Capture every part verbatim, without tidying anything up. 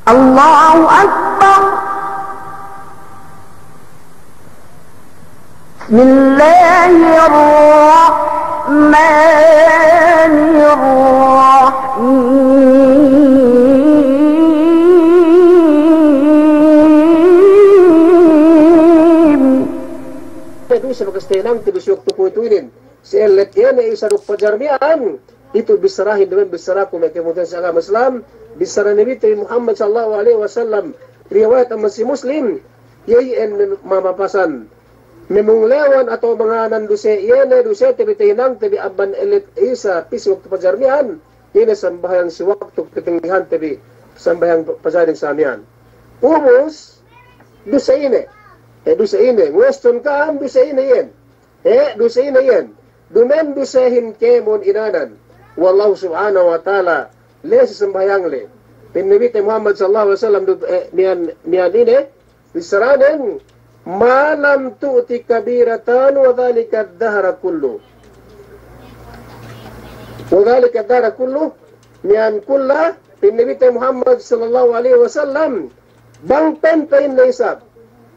الله أكبر. بسم الله الرحمن الرحيم. Duse bakas tahinangte bi si waktu kuwe'itu inin. Si ellet iye ne isa duk pajar miya'an, itu bissarahin duma'in bissaraku me' kemutihan si agama Islam, bissara Nabite bi Muhammad sallallahu alaihi wasallam, riwayat amban si Muslim, iye iyan me-, mamapasan. Memunglewan atawa manganan duse iye ne, dusete bi tahinangte bi amban ellet isa pī si waktu pajar miya'an, iye ne sambahayang si waktu katinggihante bi sambahayang pajarin sa miya'an. Ubus, duse ine. E, duse ine. Ngoston ka'am duse ine iyan. E, duse ine iyan. Duma'in dusehin kēmon inanan we' Allahu Subhanahu wa Ta'ala, la'i si sambahayang le. Pa'in Nabite Muhammad sallallahu alaihi wasallam du-, e, miya'an, miya'an ine, bissaranen, "Ma lam tu'ti kabiratan wa dhalika ad-dahra kullu." Wa dhalika ad-dahra kullu, miya'an kulla, pa'in Nabite Muhammad sallallahu alaihi wasallam, bang pa'in pa'inne isab,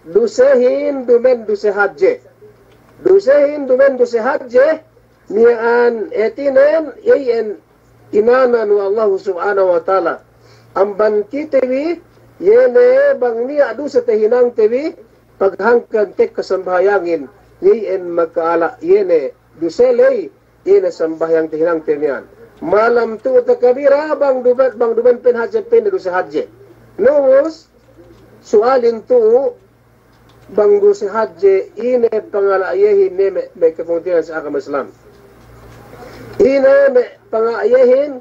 dusehin duma'in duse hadje. Dusehin duma'in duse hadje, miya'an hātinen, iye iyan inanan we' Allahu Subhanahu wa Ta'ala. Amban kite bi, iye ne bang niya' duse tahinangte bi, paghangkan tekka sambahayangin, iye iyan maka'ala' iye ne duse ley, iye ne sambahayang tahinangte miya'an. Ma lam tu'ta kabira, bang duma'in, bang duma'in pa'in hadje, pa'in duse hadje. Na ubus, su'alin tu'u, bang duse hadje, ine pangala' iyehin ne me', me' kepungtina'ihan si agama Islam. Ine me' pangala' iyehin,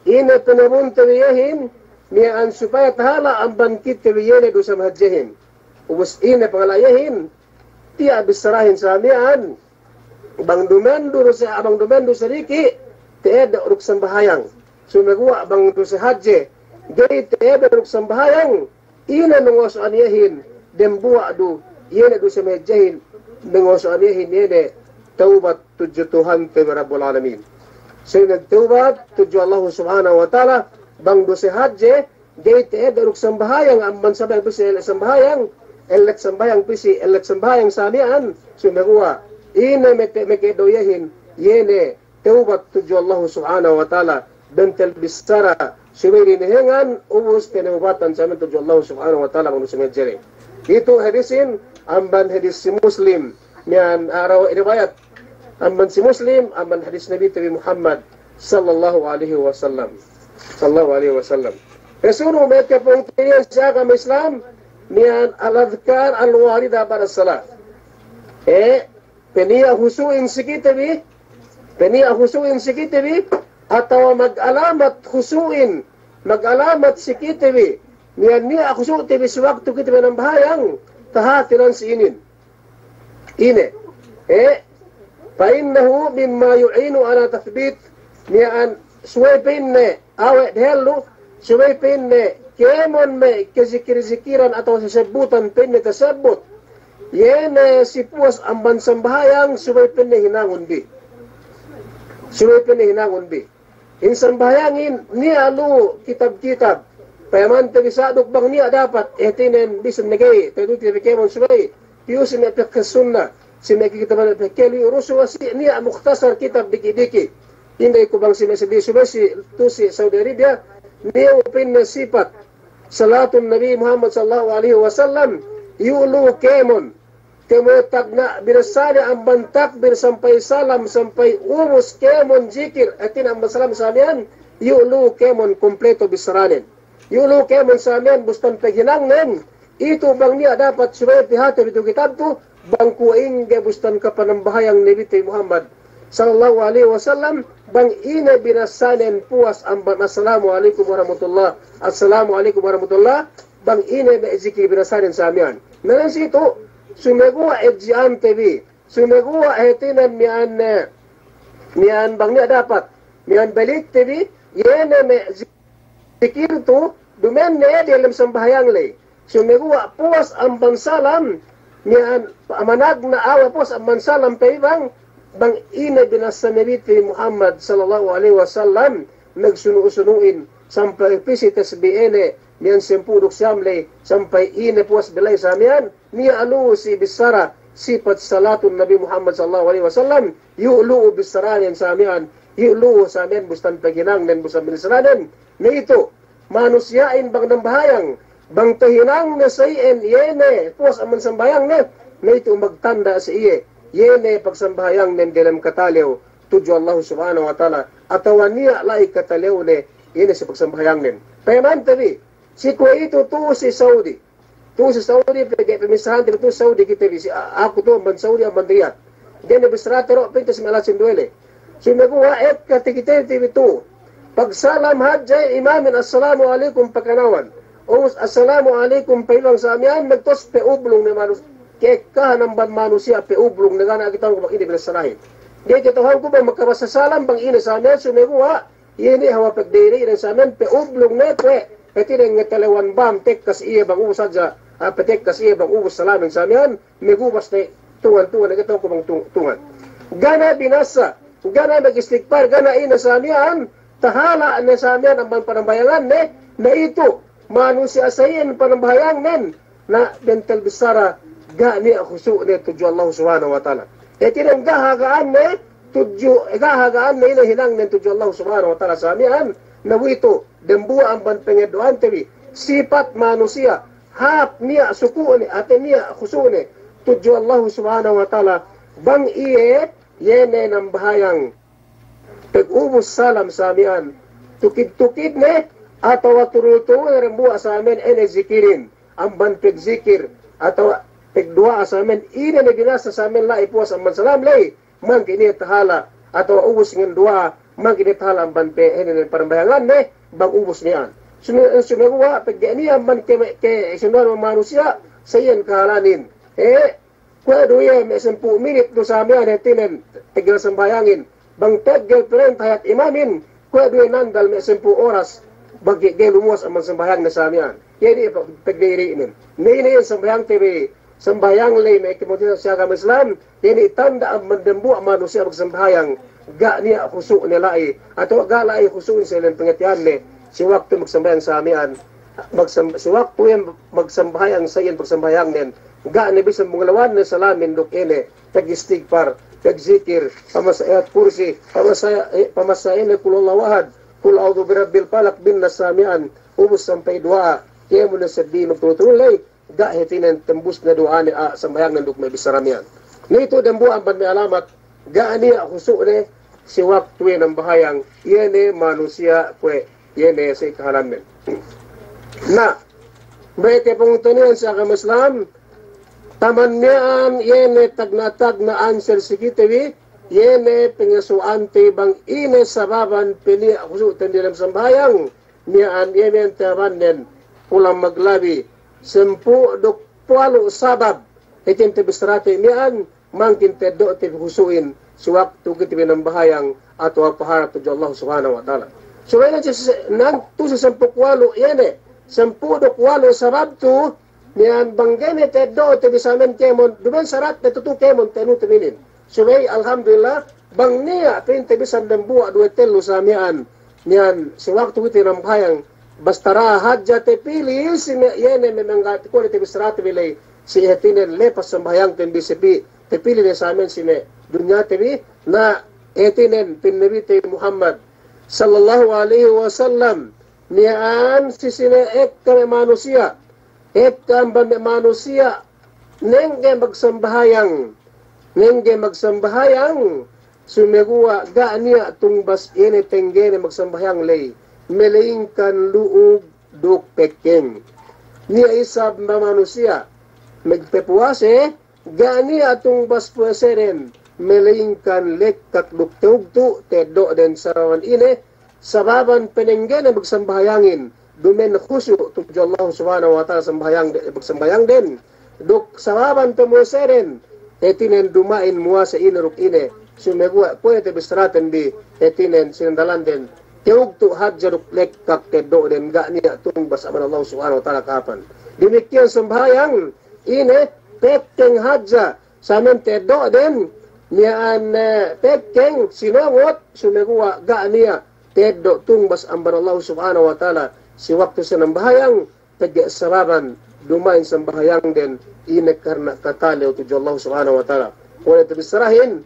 ine panabunte bi iyehin, miya'an supaya tahala' amban kite bi iye ne duse mahadjehin. Ubus ine pangala' iyehin, tiya' bissarahin sa miya'an, bang duma'in du duse, bang duma'in du sadiki', ta'eddo' duk sambahayang. Sumeguwa' bang duse hadje, ga'i ta'eddo' duk sambahayang, ine mangoso'an iyehin, dembuwa' du, iye ne duse mahadjehin, mangoso'an iyehin, iye ne tawbat tudju Tuhante bi Rabbul Alamin. Sa'ingge tawbat tudju Allahu Subhanahu wa Ta'ala, bang duse hadje, ga'i ta'eddo' duk sambahayang, amban sambahayang pī si ellet sambahayang, ellet sambahayang pī si ellet sambahayang sa miya'an, sumeguwa', ine me' te-, me' ka'eddo' iyehin, iye ne tawbat tudju Allahu Subhanahu wa Ta'ala, bentel bissara, subey dinihengan, ubus tinawbatan sa miya'an tudju Allahu Subhanahu wa Ta'ala, bang duse mahadje le. Itu hadisin, amban hadis si Muslim, miya'an, a, raw-, riwayat, amban si Muslim, amban hadis Nabite bi Muhammad, sallallahu alaihi wasallam. Sallallahu alaihi wasallam. Pasunu' me' kepungtina'ihan si agama Islam, miya'an al-adhkar al-warida ba'da salah. E, peniya' husu'in si kite bi, peniya' husu'in si kite bi, atawa magalamat husu'in, magalamat si kite bi, miya'an niya' husu'te bi si waktu kite bi nambahayang, tahātinan si inin. Ine, e, fa innahu mimma yu'inu ala tathbit, miya'an subey pa'inne, awe' dehellu, subey pa'inne, kēmon me' kazikir-zikiran atawa sasebbutan pa'inne tasebbut. Iye ne si puwas amban sambahayang, subey pa'inne hinangun bi. Subey pa'inne hinangun bi. In sambahayangin, niya' lu kitab-kitab. Payamante bi sa' duk bang niya' dapat, hātinen bisan ne ga'i, ta'eddo' te bi kēmon subey. Piyu si me' fiqh sunnah, si me' kitaban fiqh lu, rusu' si niya' mukhtasar kitab diki'-diki'. Inday ku bang si me' si bi subey si, tu si Saudi Arabia, niya' pa'inne sipat salatun Nabi Muhammad sallallahu alaihi wasallam, iyu' lu kēmon. Kēmon tagna' binasane amban takbir sampay salam, sampay ubus kēmon zikir, hātinen amban salam sa miya'an, iyu' lu kēmon kumpleto bissaranen. Iyu' lu kēmon sa miya'an bustan paghinangnen, itu bang niya' dapat subey pihāti bi tu kitab tu, bang kuwe' ingge bustan kapanambahayang Nabite Muhammad sallallahu alaihi wasallam, bang ine binasanen puwas amban assalamu alaikum warahmatullah, assalamu alaikum warahmatullah, bang ine me' zikir binasanen sa miya'an. Na, nan si itu, sumeguwa' edji'ante bi, sumeguwa' hātinen miya'an, e, miya'an bang niya' dapat, miya'an balikte bi, iye ne me' zikir tu, duma'in ne diyalem sambahayang ley. Sumeguwa' puwas amban salam, miya'an managna' awe' puwas amban salam pe bang, bang ine binasa Nabite Muhammad sallallahu alaihi wasallam, magsunu'-sunu'in, sampay pī si tasbih ine, miya'an sampū' duk siyam ley, sampay ine puwas bi ley sa miya'an, niya' lu'u si bissara sipat salatun Nabi Muhammad sallallahu alaihi wasallam, iyu' lu'u bissaranen sa miya'an, iyu' lu'u sa miya'an bustan paghinangnen, bustan bissaranen, na itu, manusiya'in bang nambahayang, bang tahinangne sa iyan, iye ne, puwas amban sambahayangne, na itu magtanda' si iye, iye ne pagsambahayangnen diyalem katalew tudju Allah Subhanahu wa Ta'ala, atawa niya' la'i katalewne, iye ne si pagsambahayangnen. Payamante bi, si kuwe'itu tu'u si Saudi, tu'u si Saudi, pegge' pamisahante bi tu'u Saudi kite bi, si a-, aku tu'u amban Saudi, amban Riyadh. Ga'i ne bissarate du, pintas me' alat sinduwe ley. Sumeguwa' ekka takitete bi tu'u. Pagsalam hadja imamin, "Assalamu alaikum," pakanawan. Ubus, "Assalamu alaikum," pa'ibang sa miya'an, magtawus pa'ublung ne manus-, ka'ekkahan amban manusiya' pa'ublung ne, ga' ne kita'uhanku bang ine binissarahin. Ga'i kita'uhanku bang makabasa salam bang ine sa miya'an, sumeguwa' iye ne hawal pagdiri'in sa miya'an, pa'ublung ne kuwe', hātinen ngatalewan bam, tekka si iye bang ubus hadja, ah, patekka si iye bang ubus salamin sa miya'an, magubas ne tungan, tungan, ne kata'uhanku bang tung-, tungan. Ga' ne binasa, ga' ne magistigpar, ga' ne ine sa miya'an, tahala' ne sa miya'an amban panambahayanganne, na itu, manusiya' sa iyan panambahayangnen, na bentel bissara, ga' niya' husu'ne tudju Allah Subhanahu wa Ta'ala. Hātinen ga' haga'anne tudju, ga' haga'anne ine hinangnen tudju Allah Subhanahu wa Ta'ala sa miya'an, na kuwe'itu, dembuwa' amban pangeddo'ante bi, sipat manusiya', hāp niya' suku'ne, hāp niya' husu'ne tudju Allah Subhanahu wa Ta'ala, bang iye, iye ne nambahayang pagubus salam sa miya'an, tukid-tukid ne, atawa turul-turul ne dembuwa' sa miya'an ine zikirin, amban pagzikir, atawa pagduwa'a sa miya'an, ine ne binasa sa miya'an la'i puwas amban salam ley, mangkin iye tahala', atawa ubus nganduwa'a, mangkin iye tahala' amban pe-, ine ne panambahayanganne, bang ubus miya'an. Sume-, sumeguwa', pegge' niya' amban ke-, ke-, sinduwehan manusiya', sa iyan kahālanin. Eh, Kuwe' du iye me' sampū' minit du sa miya'an hātinen teggel sambahayangin. Bang teggel pa'inte tahiyat imamin, kuwe' du iye nandal me' sampū' oras, bang ga'i lumuwas amban sambahayangne sa miya'an. Iye ne pe-, pegdiri'nen. Na ine iye sambahayangte bi, sambahayang ley me' kemutihan si agama Islam, iye ne tanda' amban dembuwa' manusiya' magsambahayang, ga' niya' husu'ne la'i, atawa ga' la'i husu'ne sa iyan pangata'uhanne, si waktu magsambahayang sa miya'an, magsam-, si waktu iyan magsambahayang sa iyan pagsambahayangnen, ga' ne bisan bungalawanne salamin duk ine, pag-istigpar, pagzikir, pamasa ayat kursi, pamasa, eh, pamasa ine qul huwallahu ahad, qul a'udzu birabbil falaq, bin nas sa miya'an, ubus sampay duwa'a, kēmon ne seddili magturul-turul ley, ga' hātinen tembusne duwa'ane, ah, sambahayangnen duk me' bissara miya'an. Na itu dembuwa' amban me' alamat, ga' niya' husu'ne si waktu iye nambahayang, iye ne manusiya' kuwe', iye ne si kahālannen. Na, me' kapungtina'ihan si agama Islam, taman miya'an iye ne tagna'-tagna' answer si kite bi, iye ne pangasu'ante bang ine sababan pe niya' husu'ten diyalem sambahayang, miya'an iye miya'an tabannen, kulang maglabi, sampū' duk walu' sabab, hātinen tabissarate miya'an, mangkin teddo'te bi husu'in, si waktu kite bi nambahayang, atawa paharap tudju Allah Subhanahu wa Ta'ala. Subey ne si, si, nan, tu'u si sampū' duk walu', iye ne, sampū' duk walu' sabab tu'u, miya'an bang ga'i ne teddo'te bi sa miya'an kēmon, duma'in saratne tu'u kēmon ta'anute bi inin. Subey, alhamdulillah, bang niya' pa'inte bisan dembuwa' duwe tellu sa miya'an, miya'an si waktu kite nambahayang, basta da'a hadja tapili si me', iye ne me' mangga'i kuwe' ne tabissarate bi ley, si hātinen lepas sambahayangten bi si pī, tapili ne sa miya'an si me' dunyate bi, na hātinen pa'in Nabite Muhammad sallallahu alaihi wasallam, miya'an si sine ekka me' manusiya', ekka amban me' manusiya', nengge magsambahayang, nengge magsambahayang, sumeguwa' ga' niya' tungbas iye ne tenggene magsambahayang ley, malayingkan lu'ug duk pekkeng. Niya' isab me' manusiya' magpapuwase, ga' niya' tungbas puwaseden, malayingkan lekkak duk tewugtu' teddo'den sababan ine, sababan panenggene magsambahayangin, duma'in husu' tudju Allah Subhanahu wa Ta'ala sambahayang de-, magsambahayangden. Duk sababan pamuwaseden, hātinen duma'in muwase ine duk ine, sumeguwa' kuwe' ne tabissaraten bi, hātinen sinandalanden, tewugtu' hadja duk lekkak teddo'den, ga' niya' tungbas amban Allah Subhanahu wa Ta'ala kahāpan. Damikkiyan sambahayang, ine, pekkeng hadja, sa miya'an teddo'den, miya'an, eh, pekkeng sinongot, sumeguwa' ga' niya' teddo' tungbas amban Allah Subhanahu wa Ta'ala, si waktu sinambahayang, pegge' sababan duma'in sambahayangden ine karna' katalew tudju Allah Subhanahu wa Ta'ala. Kuwe' tabissarahin,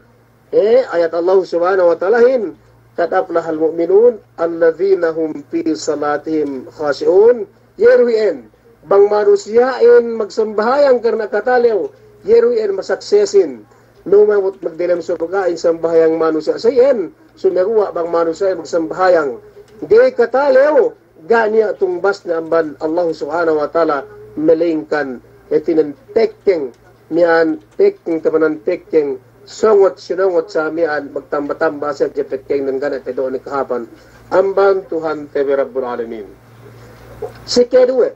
eh, ayat Allah Subhanahu wa Ta'alahin, "Qad aflahal mu'minun, alladhina hum fi salatihim khashi'un." Iye du iyan, bang manusiya'in magsambahayang karna' katalew, iye du iyan masaksesin. Numabut magdelem surga'in sambahayang manusiya' sa iyan, sumeguwa' bang manusiya'in magsambahayang ga'i katalew, ga' niya' tungbasne amban Allah Subhanahu wa Ta'ala, malaingkan hātinen pekkeng, miya'an pekkeng, tamanan pekkeng, songot sinongot sa miya'an, magtamba-tamba sa hadja pekkengnen, ga' ne tado'ne kahāpan amban Tuhante bi Rabbul Alamin. Sikeduwe,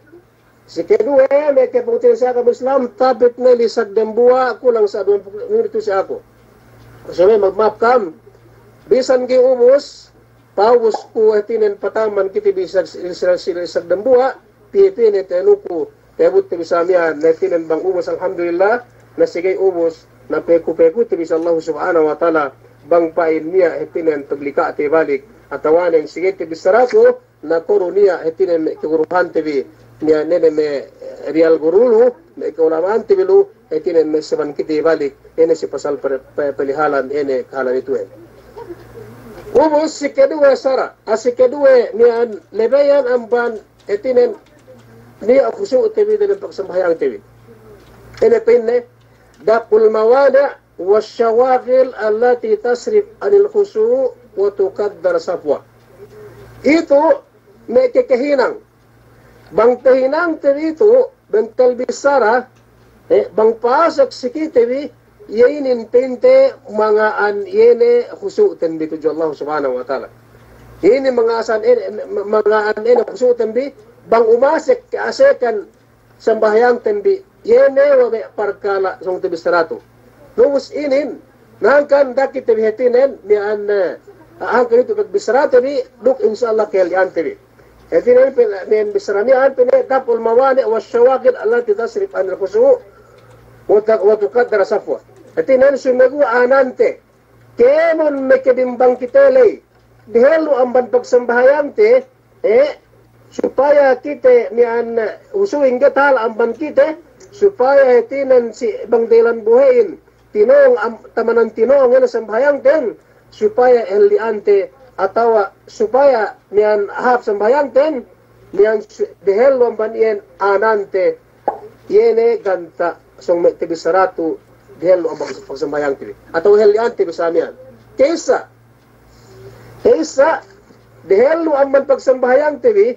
sikeduwe, me' kapungtina'i si agama Islam, tapit ne lisag dambuwa', kulang sa' duwempū' minutu si aku. So me' magma'ap kam, bisan ga'i ubus, pa'ubus ku hātinen pataman kite bi lisag, lisag, lisag dambuwa', piye-piye ne ta'anuku, ta'abut te bi sa miya'an, na hātinen bang ubus alhamdulillah, na si ga'i ubus, na peku-peku te bi si Allah Subhanahu wa Ta'ala, bang pa'in niya' hātinen paglika' te balik, atawa ne si ga'i te bi saraku, na koru niya' hātinen me' kaguruhante bi, niya' ne ne me' riyal guru lu, me' ka'ulama'ante bi lu, hātinen me' saban kite balik, ine si pasal per-, pe-, palihalan, ine kahalan itu e. Ubus sikeduwe sara', a sikeduwe miya'an lebeyan amban hātinen niya' khusu' te bi dalem pagsambahayang te bi. Ine pa'inne, daf'ul mawani' wash shawaghil allati tasrif anil khushu' wa tuqaddar safwa. Itu me' kakahinang. Bang tahinang te bi itu, bentel bissara, eh, bang pasek si kite bi, iye inin pa'inte manga'an iye ne khusu'ten bi tudju Allah Subhanahu wa Ta'ala. Iye inin manga'an iye ne, manga'an iye ne khusu'ten bi, bang umasek ka'asekan sambahayangten bi, iye ne we' me' parkala' sōng te bi saratu. Ubus inin, na hangkan da'a kite bi hātinen, miya'an, eh, hangkan itu bissarate bi, duk insya Allah kahelli'ante bi. Hātinen pe, miya'an bissara miya'an pa'inne, daf'ul mawani' wash shawaghil allati tasrif anil khushu' wa ta-, wa tuqaddar safwa. Hātinen sumeguwa' anante, kēmon makabimbang kite ley, dehellu amban pagsambahayangte, eh, supaya kite miya'an, eh, usuwing gatal amban kite, supaya hātinen si bang delan buhe'in, tinong am-, tamanan tinong ine sambahayangten, supaya helli'ante, atawa supaya miya'an hāp sambahayangten, miya'an su-, dehellu amban iyan anante, iye ne ganta' sōng me' te bi saratu, dehellu amban pagsambahayangte bi. Atawa helli'ante bi sa miya'an. Ka'issa, ka'issa, dehellu amban pagsambahayangte bi,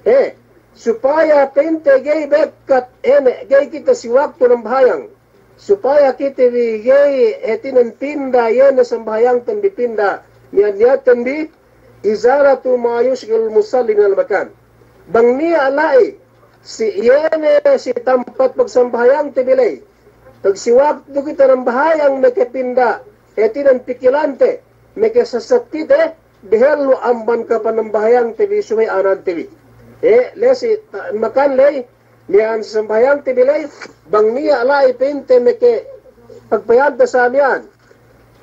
eh, supaya pa'inte ga'i bekkat ine, ga'i kite si waktu nambahayang. Supaya kite bi ga'i hātinen pinda iye ne sambahayangten bi pinda, niya'-niyaten bi, izalatu ma yushghilul musalli minal makan. Bang niya' la'i si iye ne si tampat pagsambahayangte bi ley, pag si waktu kite nambahayang makapinda hātinen pikilante, makasassat kite, dehellu amban kapanambahayangte bi subey anante bi. Eh, la'i si ta-, makan ley, miya'an sambahayangte bi ley, bang niya' la'i pa'inte makapagpayamte sa miya'an.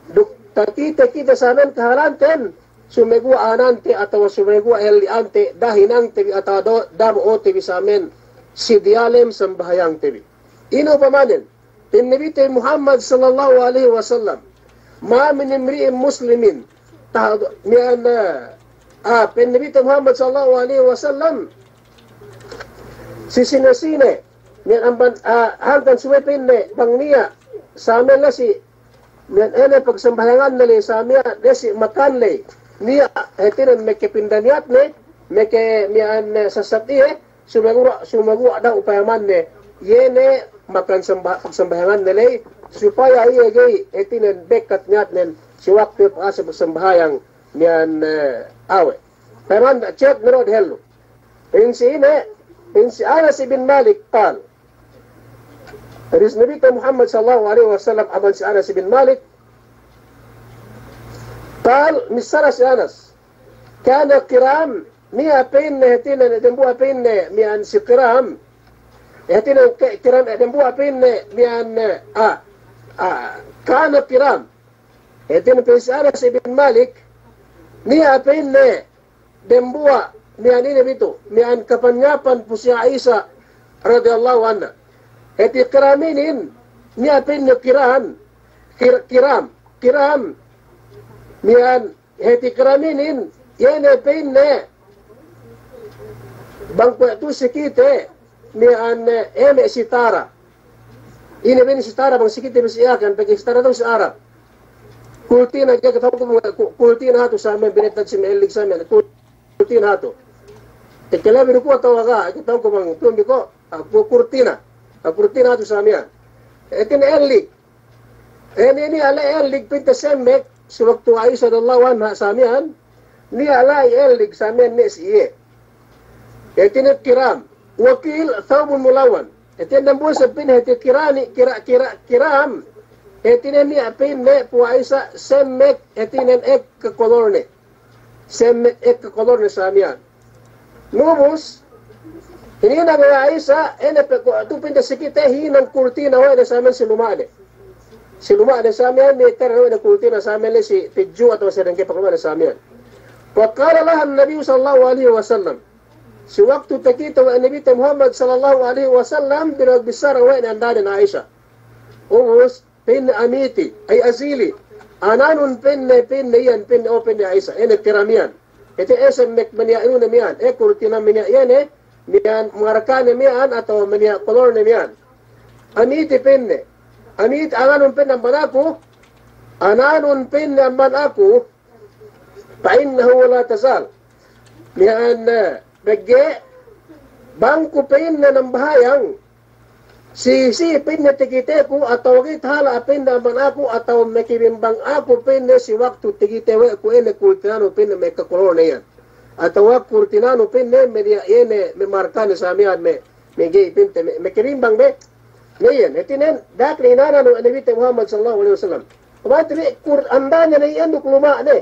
Duk takite-kite sa miya'an kahalanten, sumeguwa' anante atawa sumeguwa' helli'ante, da'a hinangte bi atawa do-, da'a mo'ote bi sa miya'an si diyalem sambahayangte bi. Ine upamanen, pa'in Nabite Muhammad sallallahu alaihi wasallam, "Ma min imri'in muslimin," ta-, miya'an, ah, pa'in Nabite Muhammad sallallahu alaihi wasallam, si sine-sine, miya'an amban, ah, hangkan subey pa'inne, bang niya', sa miya'an la'i si, miya'an ine pagsambahayanganne la'i sa miya'an, la'i si makan la'i, niya', hātinen makapinda niyatne, maka miya'an, eh, sassat iye, sumeguwa', sumeguwa' da'a upayamanne, iye ne makan samba-, pagsambahayanganne ley, supaya iye ga'i hātinen bekkat niyatnen, si waktu pa'ase' pagsambahayang miya'an, eh, awe'. Payaman, check ne du dehellu. Pa'in si ine, pa'in si Anas ibn Malik, qal. Hadis Nabite Muhammad sallallahu alaihi wasallam amban si Anas ibn Malik, qal, missāra si Anas, kana qiram, niya' pa'inne hātinen, dembuwa' pa'inne, miya'an si qiram. Hātinen ke-, qiram, dembuwa' pa'inne, miya'an, ah, ah, kana qiram. Hātinen pa'in si Anas ibn Malik, niya' pa'inne, dembuwa', miya'an ine bi tu, miya'an kapanyapan pu si Aisha radiyallahu anha. Hāti kiram inin, niya' pa'inne kiram, kir-, kiram, kiram, miya'an hāti kiram inin, iye ne pa'inne, bang kuwe' tu si kite, miya'an, eh, eme' sitara. Ine bi inin sitara bang si kite bi si Yakan, pegge' sitara tu si Arab. Kurtina, ga'i kata'uku bang ku-, kurtina tu sa miya'an, binettad si me' ellig sa miya'an, kurtina tu. Tekka labi du kuwe' atawa ga'i kata'uku bang tu'u bi ko', ah, ku-, kurtina. Ah, kurtina tu sa miya'an. Hātinen ellig. Ine, niya' la'i ellig pa'inte semmek, si waktu Aisha radiyallahu anha sa miya'an, niya' la'i ellig sa miya'an ne si iye. Hātinen kiram. Wa qila thawbun mulawwan. Hātinen dambuwa' sa pa'in hāti kirani, kira-, kira-, kiram. Hātinen niya' pa'inne pu Aisha semmek, hātinen ekka kolorne. Semmek ekka kolorne sa miya'an. Ubus, hininang we' Aisha, ine pe ko' tu pa'inte si kite, hinang kurtina we' ne sa miya'an si luma'ne. Si luma'ne sa miya'an, me' tera we' ne kurtina sa miya'an le si pidju' atawa si dengke pe luma'ne sa miya'an. Faqala laha an-Nabiyyu sallallahu alaihi wasallam. Si waktu takite we' Nabite Muhammad sallallahu alaihi wasallam, dina'ak bissara we' ne andanen Aisha. Ubus, pa'inne amiti, ay azili. Ananun pa'inne, pa'inne iyan, pa'inne, o pa'inne Aisha, ine kiram iyan. Hāti semmek maniya' inune miya'an, eh, kurtina maniya' iye ne, miya'an markane miya'an, atawa maniya' kolorne miya'an. Amiti pa'inne, amiti ananun pa'inne amban aku, ananun pa'inne amban aku, fa innaha la tazal. Miya'an, eh, pegge', bang ku pa'inne nambahayang, si, si pa'inne takiteku, atawa ga'i tahala' pa'inne amban aku, atawa makabimbang aku pa'inne si waktu takite we' ku ine kurtinanu pa'inne me' ekka kolorne iyan. Atawa kurtinanu pa'inne me' niya' iye ne me' markane sa miya'an me', me' ga'i pa'inte me', makabimbang be. Ne iyan, hātinen, da'a ne inananu Nabite Muhammad sallallahu alaihi wasallam. Kuwe' te bi kur-, andane ne iyan duk luma'ne.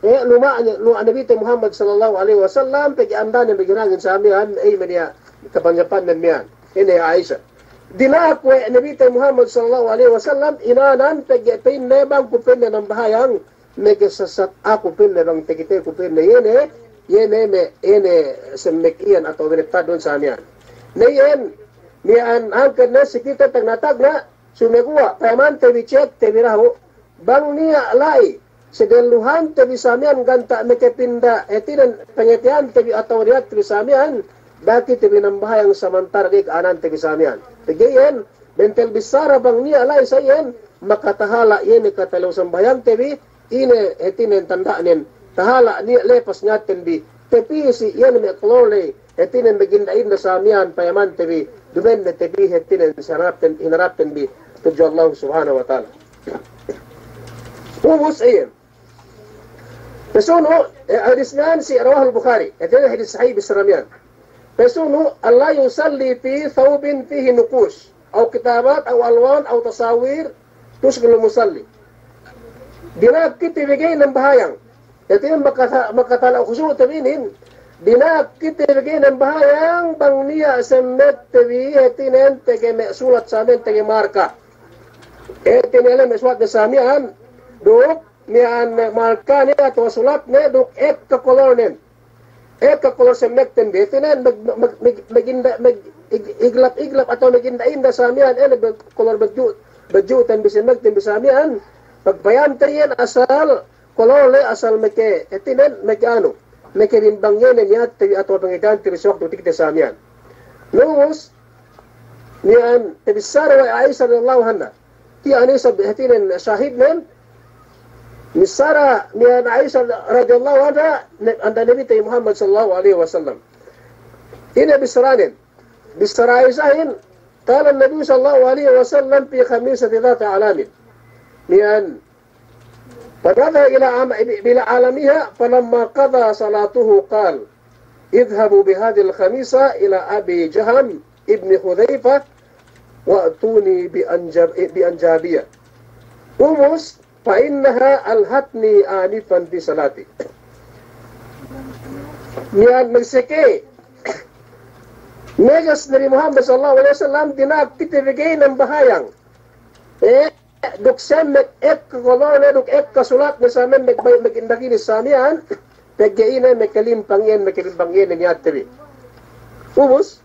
Eh, luma'ne, luwa' Nabite Muhammad sallallahu alaihi wasallam, pegge' andane maghinangin sa miya'an, eh, maniya' kapanyapannen miya'an. Ine Aisha. Dina'ak we' Nabite Muhammad sallallahu alaihi wasallam, inanan pegge' pa'inne bang ku pa'inne nambahayang, makasasat aku pa'inne bang takiteku pa'inne, iye ne, iye ne me', iye ne semmek iyan atawa binettadun sa miya'an. Ne iyan, miya'an hangkan ne si kite tagna'-tagna', sumeguwa', payamante bi check te bi dahu', bang niya' la'i, segelluhante bi sa miya'an ganta' makapinda, hātinen pangateyante bi atawa niyatte bi sa miya'an, da'a kite bi nambahayang samantara' ga'i ka'anante bi sa miya'an. Pegge' iyan, bentel bissara bang niya' la'i sa iyan, makatahala' iye ne katalew sambahayangte bi, ine hātinen tanda'nen, tahala' niya' lepas niyatten bi, tapī si iye ne me' kolor ley, hātinen maginda-inda sa miya'an payamante bi, duma'in ne te bi hātinen hinarapten, hinarapten bi tudju Allah Subhanahu wa Ta'ala. Ubus iyan. Pasunu', eh, hadis miya'an si rawahul Bukhari. Hātinen hadis sahih bissara miya'an. Pasunu', alla yusalli fi thawbin fihi nuqush, aw kitabat, aw alwan, aw tasawir, tushghilul musalli. Dina'ak kite bi ga'i nambahayang. Hātinen makata-, makatala' khushu'te bi inin. Dina'ak kite bi ga'i nambahayang bang niya' semmekte bi, hātinen tege me' sulat sa miya'an tege marka. Hātinen le me' sulatne sa miya'an. Duk miya'an markane atawa sulatne duk ekka kolornen. Ekka kolor semmekten bi, hātinen mag-, mag-, mag-, maginda-, mag-, ig-, iglap-iglap atawa maginda-inda sa miya'an, ine be-, kolor badju', badju'ten bi semmekten bi sa miya'an, pagpayamte iyan asal kolor ley asal meke, hātinen meke anu, meke bimbang iye ne niyatte bi atawa pangateyante bi si waktu takite sa miya'an. Ubus, miya'an tabissara we' Aisha radiyallahu anha. Tiya' ne isab hātinen shahidnen, bissara miya'an Aisha radiyallahu anha, ne-, anda Nabite Muhammad sallallahu alaihi wasallam. Ine bissaranen, bissara Aishahin, qala an-Nabi sallallahu alaihi wasallam fi khamisati dhati alamin. Miya'an, فنظر إلى عم-، إلى علمها، فلما قضى صلاته قال: اذهبوا بهذه الخميصة إلى أبي جهم ابن حذيفة وأتوني بأنجب-، بأنجابية. Ubus, فإنها ألهتني آنفا في صلاتي. Miya'an magseke, meges Nabi Muhammad sallallahu alaihi wasallam, dina'ak kite bi ga'i nambahayang. Eh, duk semmek ekka kolorne, duk ekka sulatne sa miya'an, mag-, mag-, maginda-ginda sa miya'an, pegge' ine, mekelimpang iyan, mekelimpang iyan niyatte bi. Ubus,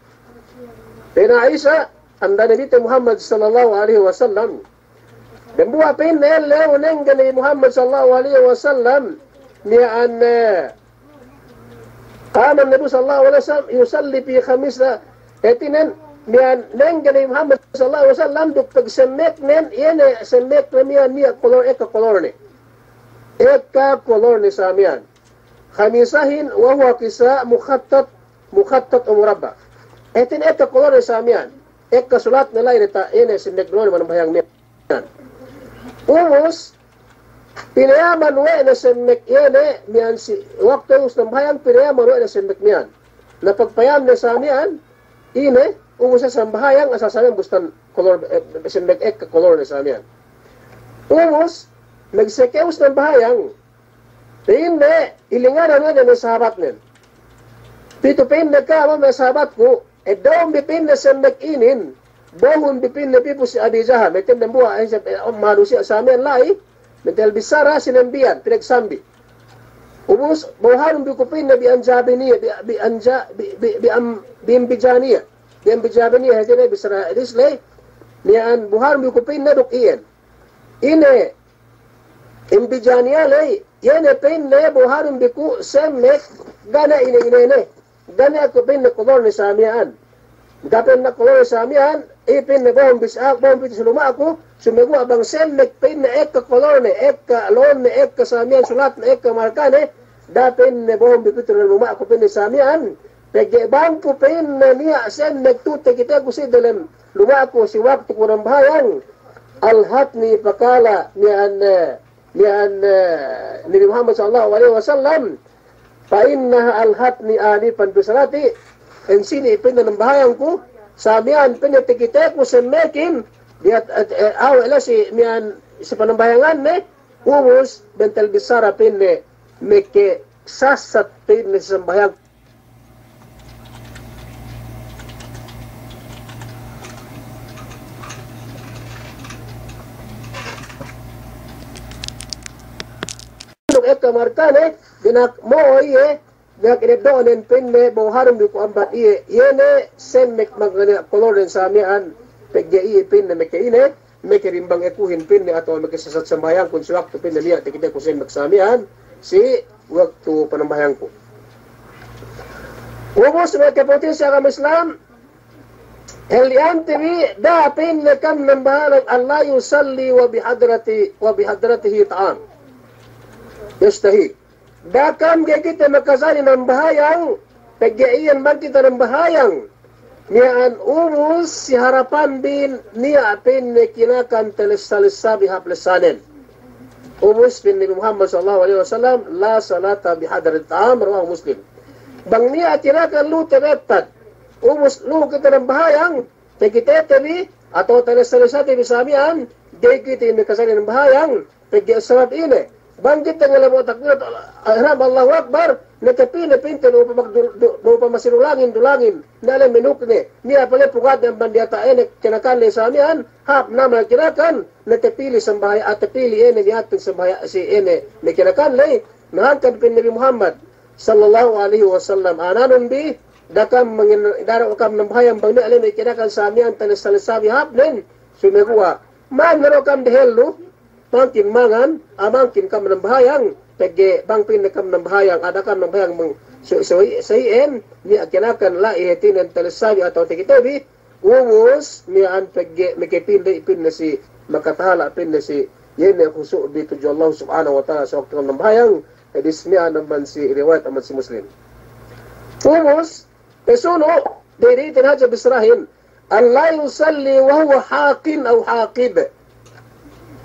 pa'in Aisha, anda Nabite Muhammad sallallahu alaihi wasallam, dambuwa' pa'inne ellew nengge Nabi Muhammad sallallahu alaihi wasallam, miya'an, eh, qama an-Nabi sallallahu alaihi wasallam yusalli fi khamisa, hātinen, miya'an nengge Nabi Muhammad sallallahu alaihi wasallam duk pagsemmeknen, iye ne semmekne miya'an niya' kolor, ekka kolorne. Ekka kolorne sa miya'an. Khamisahin wa huwa kisa' mukhattat, mukhattat aw murabba'. Hātinen ekka kolorne sa miya'an. Ekka sulatne la'i diyata' iye ne semmek duwe ne manambahayang miya'an. Ubus, pinayaman we' ne semmek iye ne miya'an si, waktu ubus nambahayang pinayaman we' ne semmek miya'an. Na pagpayamne sa miya'an, ine, ubus ne sambahayang, asal sa miya'an bustan kolor, eh, semmek ekka kolorne sa miya'an. Ubus, magseke ubus nambahayang, pa'inne, ilinganan we' ne me' sahabatnen. Pitu pa'inne ka'am me' sahabatku, eddo'un bi pa'inne semmek inin, bohun bi pa'inne pī pu si Abi Jahal, me' tende mbuwa', eh, se-, eh, manusiya' sa miya'an la'i, me' talbissara sinambiyan, pinagsambi. Ubus, bohanun bi ku pa'inne bi anjabiniya, bi, bi anja-, bi, bi, bi am-, bi ambijaniya. Bi ambijaniya, hātinen bissara hadis ley, miya'an bohanun bi ku pa'inne duk iyan. Ine, ambijaniya ley, iye ne pa'inne bohanun bi ku semmek, ga' ne ine-inene. Ga' ne aku pa'inne kolorne sa miya'an. Ga' pa'inne kolorne sa miya'an, iye pa'inne bohun bi si aku, bohun bi si luma'ku, sumeguwa' bang semmek pa'inne ekka kolorne, ekka lo'onne, ekka sa miya'an sulatne, ekka markane, da'a pa'inne bohun bi pitu luma'ku pa'inne sa miya'an, pegge' bang ku pa'inne niya' semmek tu'u takiteku si delem luma'ku si waktu ku nambahayang, alhatni pakala miya'an, eh, miya'an, eh, Nabi Muhammad sallallahu alaihi wasallam, fa innaha alhatni anifan fi salati, ensini' pa'inne nambahayangku, sa miya'an pa'inne takiteku semmekin, diyata', eh, eh, awe' la'i si miya'an si panambahayanganne, ubus, bentel bissara pa'inne, meke sasat pa'inne si sambahayang. Duk ekka markane, dina'ak mo'o iye, dina'ak ineddo'nen pa'inne, bohanun bi ku amban iye, iye ne semmek magane kolornen sa miya'an, pegge' iye pa'inne meke ine, meke rimbang ekuhin pa'inne atawa meke sasat sambahayangkun si waktu pa'inne niya' takiteku semmek sa miya'an, si waktu panambahayangku. Ubus me' kapungtina'i si agama Islam, halli'ante bi, da'a pa'inne kam nambahayang alla yusalli wa bihadrati, wa bihadratihi ta'am. Yustahi. Da'a kam ga'i kite makajari nambahayang, pegge' iyan bang kite nambahayang miya'an ubus si harapanbin niya' pa'inne kinakan talessa-lessa bi hap lessanen. Ubus pa'in Nabi Muhammad sallallahu alaihi wasallam, la salata bihadrati ta'am, rawahu Muslim. Bang niya' kinakan lu'u tabettad, ubus lu'u kite nambahayang, takitete bi, atawa talessa-lessate bi sa miya'an, ga'i kite makajari nambahayang, pegge' sabab ine, bang kite ngalabo' takbiratul ihram, Allahu Akbar, na tapī ne pa'inte du-, du-, du-, du-, du-, du-, masi dulangin, dulangin, na le menukne, niya' pale pugatne amban diyata' ine kinakanne sa miya'an, hāp namal kinakan, na tapili sambahaya-, ah, tapili ine niyaten sambahaya-, si ine me' kinakan ley, na hangkan pa'in Nabi Muhammad sallallahu alaihi wasallam, ananun bi, da'a kam mangin-, da'a kam nambahayang bang niya' le me' kinakan sa miya'an talessa-lessa bi hāpnen, sumeguwa', man da'a kam dehellu, mangkin mangan, ah, mangkin kam nambahayang, pegge' bang pa'inne kam nambahayang, ah, da'a kam nambahayang mang-, so-, so-, sa'i'en, niya' kinakan la'i hātinen talessa bi atawa takite bi, ubus, miya'an pegge' meke pa'inde pa'inne si, makatahala' pa'inne si, iye ne khusu' bi tudju Allah subhanahu wa ta'ala si waktu kam nambahayang, hadis miya'an amban si riwayat amban si Muslim. Ubus, pasunu', diri iten hadja bissarahin, alla yusalli wa huwa haqin aw haqib.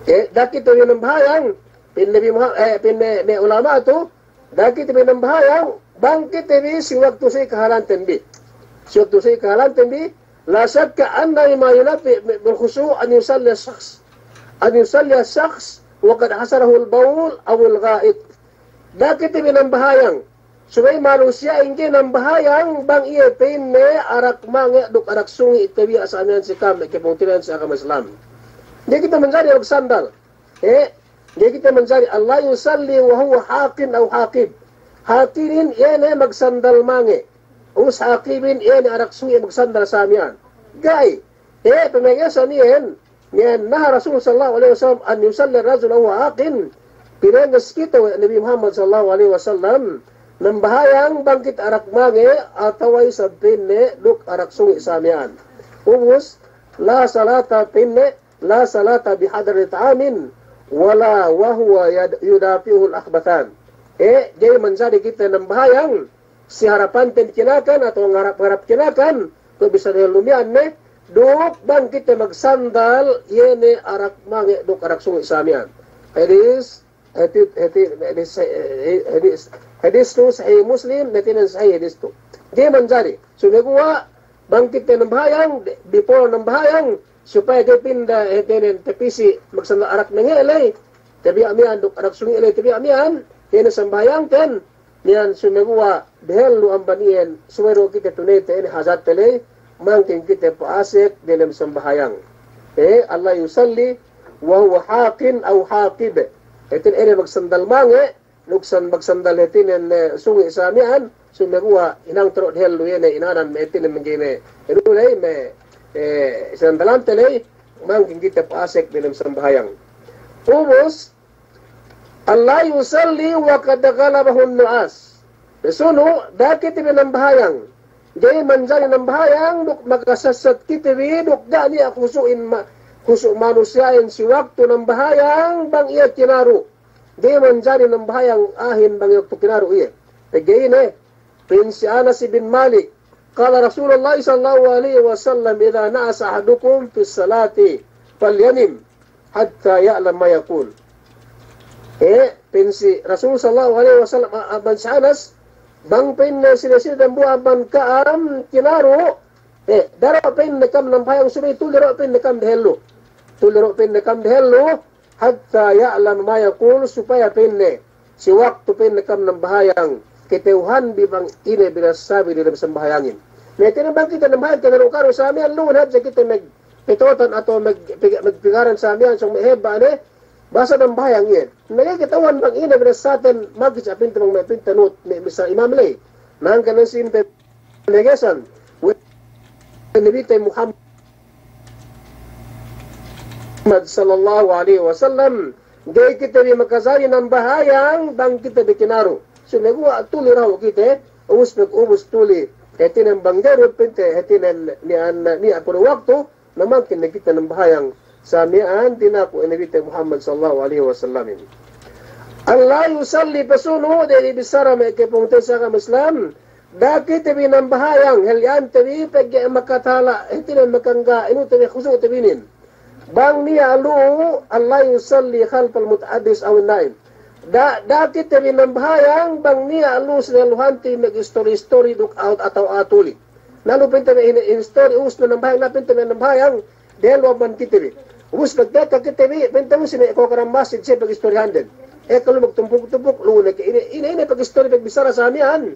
Eh, da'a kite bi nambahayang, pa'in Nabi Muha-, eh, pa'in me', me' ulama' tu, da'a kite bi nambahayang, bang kite bi si waktu si kahalanten bi. Si waktu si kahalanten bi, la shakka anna mimma yunafi bil khushu' an yusalli shakhs, an yusalli shakhs wa qad hasarahu al-bawl aw al-gha'it. Da'a kite bi nambahayang, subey manusiya'in ga'i nambahayang bang iye pa'inne arak mange' duk arak sungi' tabiya' sa miya'an si ka'am, kapungtina'ihan si agama Islam. Ga'i kite manjari arak sandal. Eh, ga'i kite manjari, alla yusalli wa huwa haqin aw haqib. haqinin iye ne magsandal mange. Us haqibin iye ne arak sungi' magsandal sa miya'an. Ga'i. He, pamagesan iyan, iyan naha Rasul sallallahu alaihi wasallam an yusalli rajul wa huwa haqin. Pinanges kite we' Nabi Muhammad sallallahu alaihi wasallam, nambahayang bang kite arak mange atawa isab pa'inne duk arak sungi' sa miya'an. Ubus, la salata pa'inne, la salata bihadrati ta'amin, wala wa huwa yad-, yudafi'uhul akhbathan. E, ga'i manjari kite nambahayang si harapanten kinakan atawa ngarap-ngarap kinakan, kuwe' bisan dehellu miya'an ne, duk bang kite magsandal, iye ne arak mange' duk arak sungi' sa miya'an. Hadis, hadis, hadis, hadis, hadis, hadis tu Sahih Muslim, hātinen sahih hadis tu. Ga'i manjari, sumeguwa' bang kite nambahayang, before nambahayang, supaya ga'i pinda, hātinen, tapisi magsandal arak mange' ley, tabiya' miya'an duk arak sungi' ley, tabiya' miya'an, iye ne sambahayangten, miya'an sumeguwa' dehellu amban iyan, subey du kite tuneyte ine hajatte ley, mangkin kite pa'asek delem sambahayang. E, alla yusalli wa huwa haqin aw haqib. Hātinen ine magsandal mange', duk san-, magsandal hātinen, e, sungi' sa miya'an, sumeguwa' hinang tu'u dehellu iye ne inanan me' hātinen mangga'i ne, inu ley me', e, sandalante ley, mangkin kite pa'asek delem sambahayang. Ubus, alla yusalli wa qad ghalabahun nu'as. Pesunu', da'a kite bi nambahayang. Ga'i manjari nambahayang, duk makasassat kite bi, duk ga' niya' khusu'in ma-, khusu' manusiya'in si waktu nambahayang, bang iye kinaru'. Ga'i manjari nambahayang a'ahin bang waktu kinaru' iye. Pegge' ine, pa'in si Anas bin Malik, qala Rasulullah sallallahu alaihi wasallam, idha na'asa ahadukum fis salati, falyanim, hatta ya'lam ma yaqul. E, pa'in si Rasul sallallahu alaihi wasallam, a-, amban si Anas, bang pa'inne sine-sine dambuwa' amban ka'am kinaru', e, da'a du pa'inne kam nambahayang subey tuli du pa'inne kam dehellu. Tuli du pa'inne kam dehellu, hatta ya'lam ma yaqul, supaya pa'inne, si waktu pa'inne kam nambahayang, kata'uhanbi bang ine binassabi delem sambahayangin. Na, hātinen bang kite nambahayang kinaru'-karu' sa miya'an, lu'u ne hadja kite magpetotan atawa mag-, pig-, magpigaran sa miya'an, sōng me' hebba' ne, basa nambahayang iyan. Na, ga'i kata'uhan bang ine binassaten, magis apinte bang me' pintanut, me' missā imam ley. Na, hangkan ne si ine pe- Pamagesan we' Nabite Muhammad sallallahu alaihi wasallam, ga'i kite bi makajari nambahayang bang kite bi kinaru'. Sumeguwa' tuli dahu' kite, ubus pag-ubus tuli. Hātinen bang ga'i du pinte, hātinen niya', niya' puru waktu, na mangkin ne kite nambahayang sa miya'an tinaku' we' Nabite Muhammad sallallahu alaihi wasallamin. Alla yusalli, pesunu', da'a bissara me' kapungtina'i si agama Islam, da'a kite bi nambahayang, halli'ante bi pegge' makatala', hātinen makangga', inute bi khusu'te bi inin. Bang niya' lu'u, alla yusalli khalfal muta'addis awin na'im. Da'a, da'a kite bi nambahayang, bang niya' lu'u si dehelluhante bi magistori-istori duk a'a, atawa a'a tuli. Na lu'u pinte bi in, in istori, ubus ne nambahayang, na pinte bi nambahayang, dehellu amban kite bi. Ubus pagtekka kite bi, pinte bi si me' kokaran masjid siye pagistorihanden. Ekka lu'u magtumpuk-tumpuk, lu'u ne ke ine, ine, ine pagistori, pagbissara sa miya'an.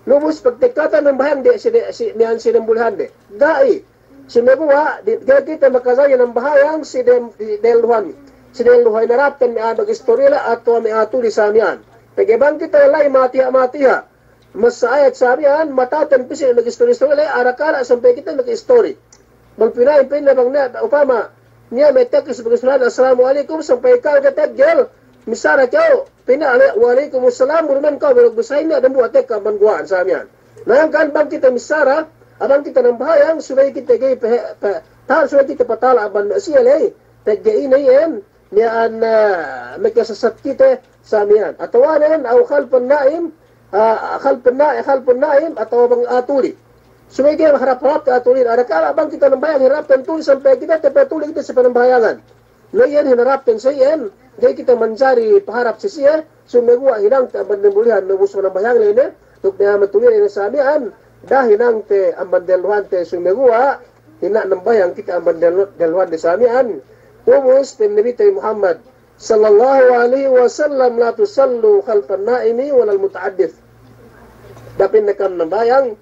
Lu'u ubus pagtekkate nambahayang de, si de, si miya'an si dembulihande. Ga'i. Sumeguwa', di, ga'i kite makajari nambahayang si dem, si dehelluhan. Si dehelluhan hinarapten me' a'a magistori la atawa me' a'a tuli sa miya'an. Pegge' bang kite la'i matiha'-matiha'. Masa ayat sa miya'an, mataten pī si magistori-istori ley, arakala' sampay kite magistori. Bang pina'in, pina'in bang niya', upama, niya' me' tekis magistori, "Assalamu alaikum," sampay ka'u ga'i teggel, missara kew, pina'in, "Wa alaikumus salam," buru men ka'u belok bisahin niya' dambuwa' tekka amban guwa'an sa miya'an. Na hangkan bang kite missara, bang kite nambahayang, subey kite ga'i pe, pe, ta-, subey kite patala' amban me' siye ley, pegge' ine iyan, miya'an, ah, makasassat kite sa miya'an. Atawanen, aw khalfan na'im, ah, khalfan na-, khalfan na'im, atawa bang a'a tuli. Subey ga'i harap-harapte a'a tulin. Arakala' bang kite nambahayang hinarapten tuli sampay kite, tapatuli kite si panambahayangan. Na iyan hinarapten sa iyan, ga'i kite manjari paharap si siye, sumeguwa' hinangte amban dembulihan, na ubus panambahayang ley ne, duk niya' matuli ley ne sa miya'an, da'a hinangte amban dehelluhante sumeguwa', hina' nambahayang kite amban dehellu-, dehelluhande sa miya'an. Ubus pa'in Nabite Muhammad sallallahu alaihi wasallam, "La tusallu khalfan na'imi walal muta'addis." Da'a pa'inne kam nambahayang,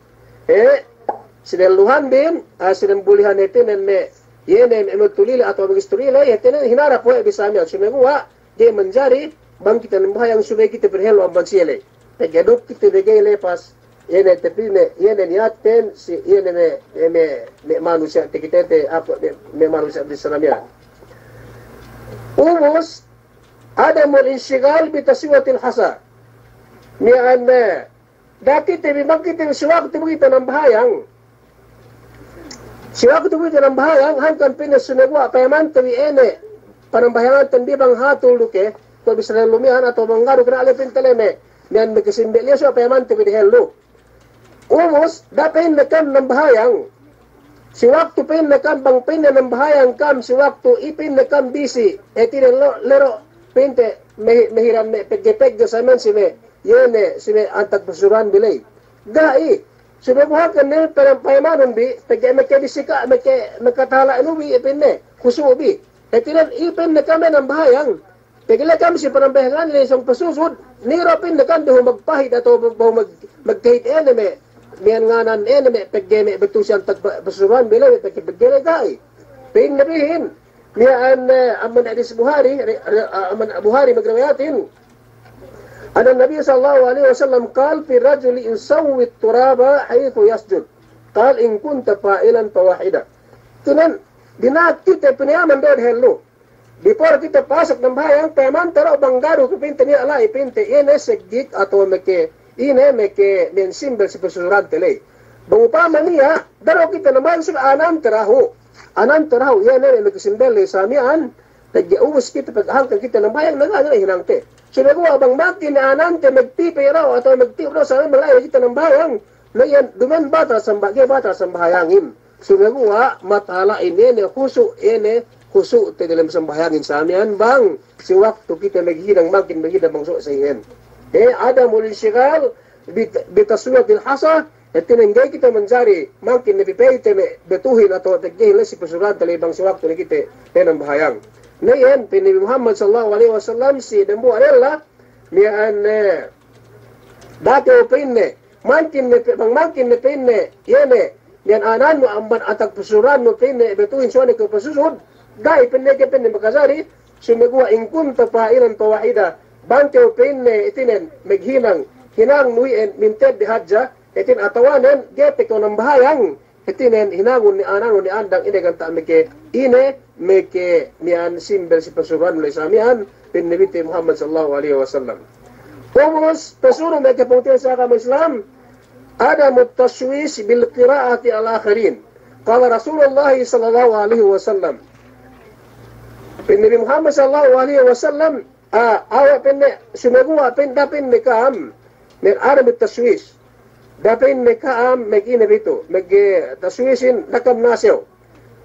e, si dehelluhanbin, ah, si dembulihan hātinen me', iye ne me' matuli ley atawa magistori ley, hātinen hinarap we' bi sa miya'an, sumeguwa', ga'i manjari, bang kite nambahayang subey kite padehellu amban siye ley. pegge' duk kite bi ga'i lepas, iye ne tapine, iye ne niyatten, si, iye ne me', me', me', me' manusiya'te kite te, ape, me', me' manusiya'te Islam iyan. Ubus, adamul inshighal bi taswiyatil hasa. Miya'an, eh, da'a kite bi, bang kite bi si waktu bi kite nambahayang. Si waktu bi kite nambahayang, hangkan pa'inne sumeguwa' payamante bi ine, panambahayanganten bi bang hatul du ke, kuwe' bisan dehellu miya'an atawa bang ga'i du ke, na' le pa'inte le me', miya'an me' kasimbe' liya suwa' payamante bi dehellu. Ubus, da'a pa'inne kam nambahayang. Si waktu pa'inne kam, bang pa'inne nambahayang kam, si waktu i pa'inne kam bisi, hātinen lo-, lero' pa'inte me', me' hiran me' pegge'-pegge' sa miya'an si me', iye ne, si me' antag pasusuran bi ley. Ga'i, subey buhakan ne payam-, payamanun bi, pegge' me' ke bisi ka, me' ke, me' ke tahala' inu bi, i pa'inne, husu' bi. Hātinen, i pa'inne kam nambahayang. Pegge' le kam si panambahayangan ley sōng pasusud, niya' pa'inne kam behu magpahit atawa behu mag-, magkahit ine me', miya'an nganan ine me', pegge' me' betusan tag pa-, pasusuran bi ley, pegge', pegge' le ga'i. Pa'inne bihin, miya'an, eh, amban hadis Buhari, ri-, ri-, amban Buhari magriwayatin. Anna Nabi sallallahu alaihi wasallam qal fi rajuli yusawwi turaba haythu yasjud. Qal in kunta fa'ilan fa wahida. Tunan, dina'ak kite pinayaman du dehellu. Before kite pasek nambahayang, payamante du bang ga'i du ke pa'inte niya' la'i pa'inte, iye ne seggik atawa me' ke, ine me' ke, me' simbel si pasusurante ley. Bang upama niya', da'a du kite nambahayang subey anante dahu'. Anante dahu', iye ne me' ke simbel ley sa miya'an, pegge' ubus kite pag-, hangkan kite nambahayang, na ga'i ne hinangte. Sumeguwa' bang makin anante magpī pe dahu' atawa magtip dahu' sa miya'an, mala'i kite nambahayang, na iyan duma'in batal samba-, ga'i batal sambahayangin. Sumeguwa' matala'in ine, husu' ine, husu' te dalem sambahayangin sa miya'an bang si waktu kite maghinang, makin maghinang bang suwa' sa iyan. Eh, adamul inshighal bi, bi taswiyatil hasa, hātinen ga'i kite manjari, makin ne pipey te me' betuhin atawa peggehin le si pasusurante ley bang si waktu ne kite nambahayang. Na iyan, pa'in Nabi Muhammad sallallahu alaihi wasallam si dambuwa' lella, miya'an, eh, da'a kew pa'inne, makin ne pe-, bang makin ne pa'inne, iye ne, miya'an anannu amban antag pasusurannu pa'inne, betuhin suwa' ne kew pasusud, ga'i pa'inne ke pa'inne makajari, sumeguwa' in kunta fa'ilan fa wahida, bang kew pa'inne hātinen, maghinang, hinangnu iyan mintedde hadja, hātinen atawanen, ga'i pe kew nambahayang, hātinen hinangun ne ananun ne andang ine ganta' me' ke, ine me' ke miya'an simbel si pasusurannu ley sa miya'an, pa'in Nabite Muhammad sallallahu alaihi wasallam. Ubus, pasuru' me' ke pungtina'i si agama Islam, adamut tashwish bil qira'ati al akharin. Qala Rasulullah sallallahu alaihi wasallam. Pa'in Nabi Muhammad sallallahu alaihi wasallam, Ah, awe' pa'inne, sumeguwa' pa'in-, da'a pa'inne ka'am, me' adamut tashwish. Da'a pa'inne ka'am, me' ine bitu, me', eh, tashwishin, da'a ka'am nasew.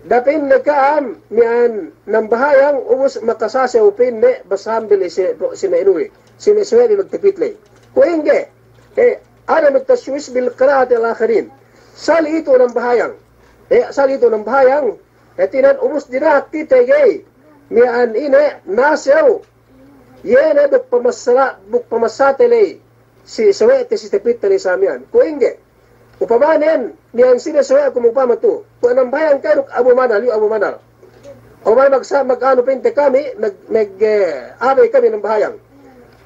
Da'a pa'inne ka'am, miya'an nambahayang, ubus makasasew pa'inne, basahan bi ley si, si me' inuwi, si me' suwe' bi magtipit ley. Kuwe' ingge, eh, adamut tashwish bil qira'ati al akharin. Asal itu nambahayang. Eh, asal itu nambahayang. Hātinen ubus dina'ak kite ga'i. Miya'an ine, nasew. Iye ne duk pamasala-, duk pamasate ley si sawe'te si tapitte ley sa miya'an. Kuwe' ingge. Upamanen, miya'an sine sawe'ku upama tu. Kuwe' nambahayang ka'u duk Abu Manal, iyu Abu Manal. Abu Manal magsa-, mag-anu pa'inte kami, mag-, mag-, eh, abey kami nambahayang.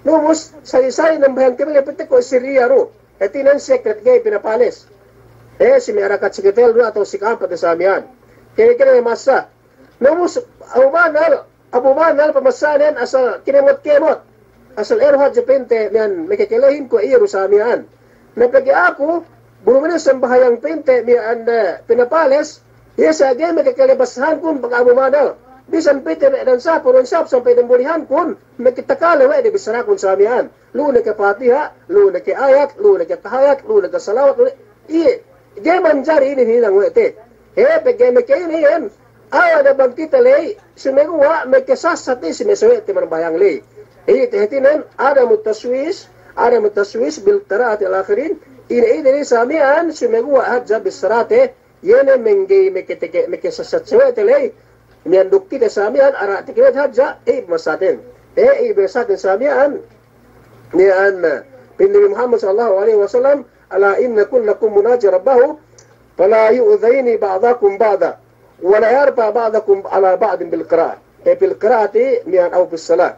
Ubus, sali-sali nambahayang kami ley pa'inte kuwe' sirriya du. Hātinen secret ga'i pinapales. Eh, si me' arakat si ketel du atawa si ka'ampat sa miya'an. Kene-kene masa. Ubus, Abu Manal, Abu Manal pamasanen asal kemot-kemot. Asal eru hadja pa'inte miya'an makakalehin kuwe' iye du sa miya'an. Na pegge' aku, bu duma'in sambahayang pa'inte miya'an, eh, pinapales, iye sa ga'i makakale basahankun pag Abu Manal. Bisan pa'inte me' dan sap, dan sap sampay dambulihankun, makatakale we' de bisarakun sa miya'an. Lu'u ne ke Patiha, lu'u ne ke ayat, lu'u ne ke tahayat, lu'u ne ke salawat, lu'u ne, iye, ga'i manjari inin hinang we' te. He, pegge' me' ke inin, awa' ne bang kite ley, sumeguwa' makasassat si me' sawe'te manambahayang ley. Iye, te hātinen, adamut tashwish, adamut tashwish bil qira'ati al akharin, ine, ine, ine sa miya'an, sumeguwa' hadja bisarate, iye ne mangga'i makateke-, makasassat sawe'te ley, miya'an duk kite sa miya'an, ara' takewet hadja, eh, masaten. Eh, eh, masaten sa miya'an, miya'an, pa'in Nabi Muhammad sallallahu alaihi wasallam, "Ala inna kullakum munajin rabbahu, fala yu'dhayni ba'dukum ba'dan, wa la yarfa' ba'dukum ala ba'din bil qira'ah." Eh, bil qira'ati miya'an aw bis salah.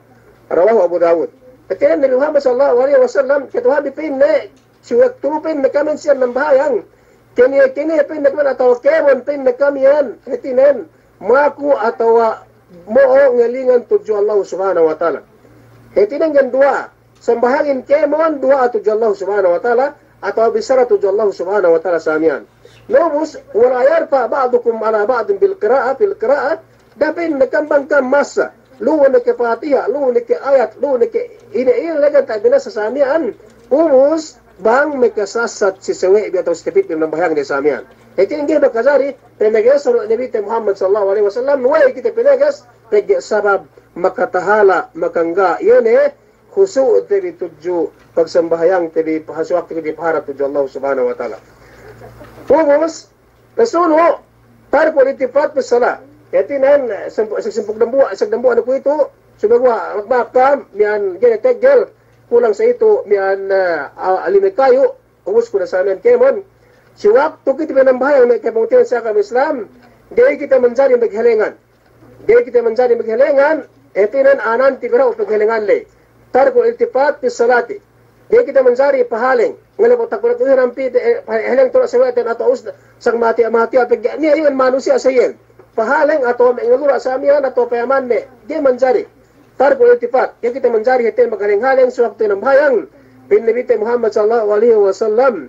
Rawahu Abu Dawud. Hātinen Nabi Muhammad sallallahu alaihi wasallam, kata'uhanbi pa'inne, si waktu pa'inne kami siyan nambahayang, kene, kene pa'inne kami atawa kēmon pa'inne kami iyan, hātinen, maku atawa mo'o ngalingan tudju Allah Subhanahu wa Ta'ala. Hātinen ngan duwa'a, sambahayangin kēmon, duwa'a tudju Allah Subhanahu wa Ta'ala, atawa bissara tudju Allah Subhanahu wa Ta'ala sa miya'an. Na ubus, ولا يرفع بعضكم على بعض بالقراءة، في القراءة, da'a pa'inne kam bang kam masa, lu'u ne ke Fatiha, lu'u ne ke ayat, lu'u ne ke ine-ine lagan ta' binasa sa miya'an, ubus bang makasassat si sawe'bi atawa si tapitbi nambahayangde sa miya'an. Hātinen ga'i makajari, pa'inne ga'i sunu' Nabite Muhammad sallallahu alaihi wasallam, we'ey kite pinages, pegge' sabab makatahala', makangga', iye ne, khusu' te bi tudju pagsambahayang te bi, paha-, si waktu te bi paharap tudju Allah Subhanahu wa Ta'ala. Ubus, pasunu', tarkul iltifat fis salah. Hātinen, eh, sempu-, se-, sempuk dambuwa', sempuk dambuwa' ne kuwe'itu, sumeguwa' maku kam, miya'an ga'i ne teggel, kulang sa itu, miya'an, eh, a-, lime kayu', ubus ku ne sa miya'an kēmon. Si waktu kite bi nambahayang me' kapungtina'ihan si agama Islam, ga'i kite manjari maghelengan. Ga'i kite manjari maghelengan, hātinen anante bi dahu' paghelengan ley. Tarkul iltifat fis salati. Ga'i kite manjari pahaleng. Ngalabu' takbiratul ihram pī, eh, pahaleng tu'u sawe'ten atawa us-, sang mati, mati, pegge' niya' iyan manusiya' sa iyan. Pahaleng atawa me' ngalura' sa miya'an atawa payamanne. Ga'i manjari. Tarkul iltifat. Ga'i kite manjari hātinen maghaleng-haleng si waktu nambahayang. Pa'in Nabite Muhammad sallallahu alaihi wasallam,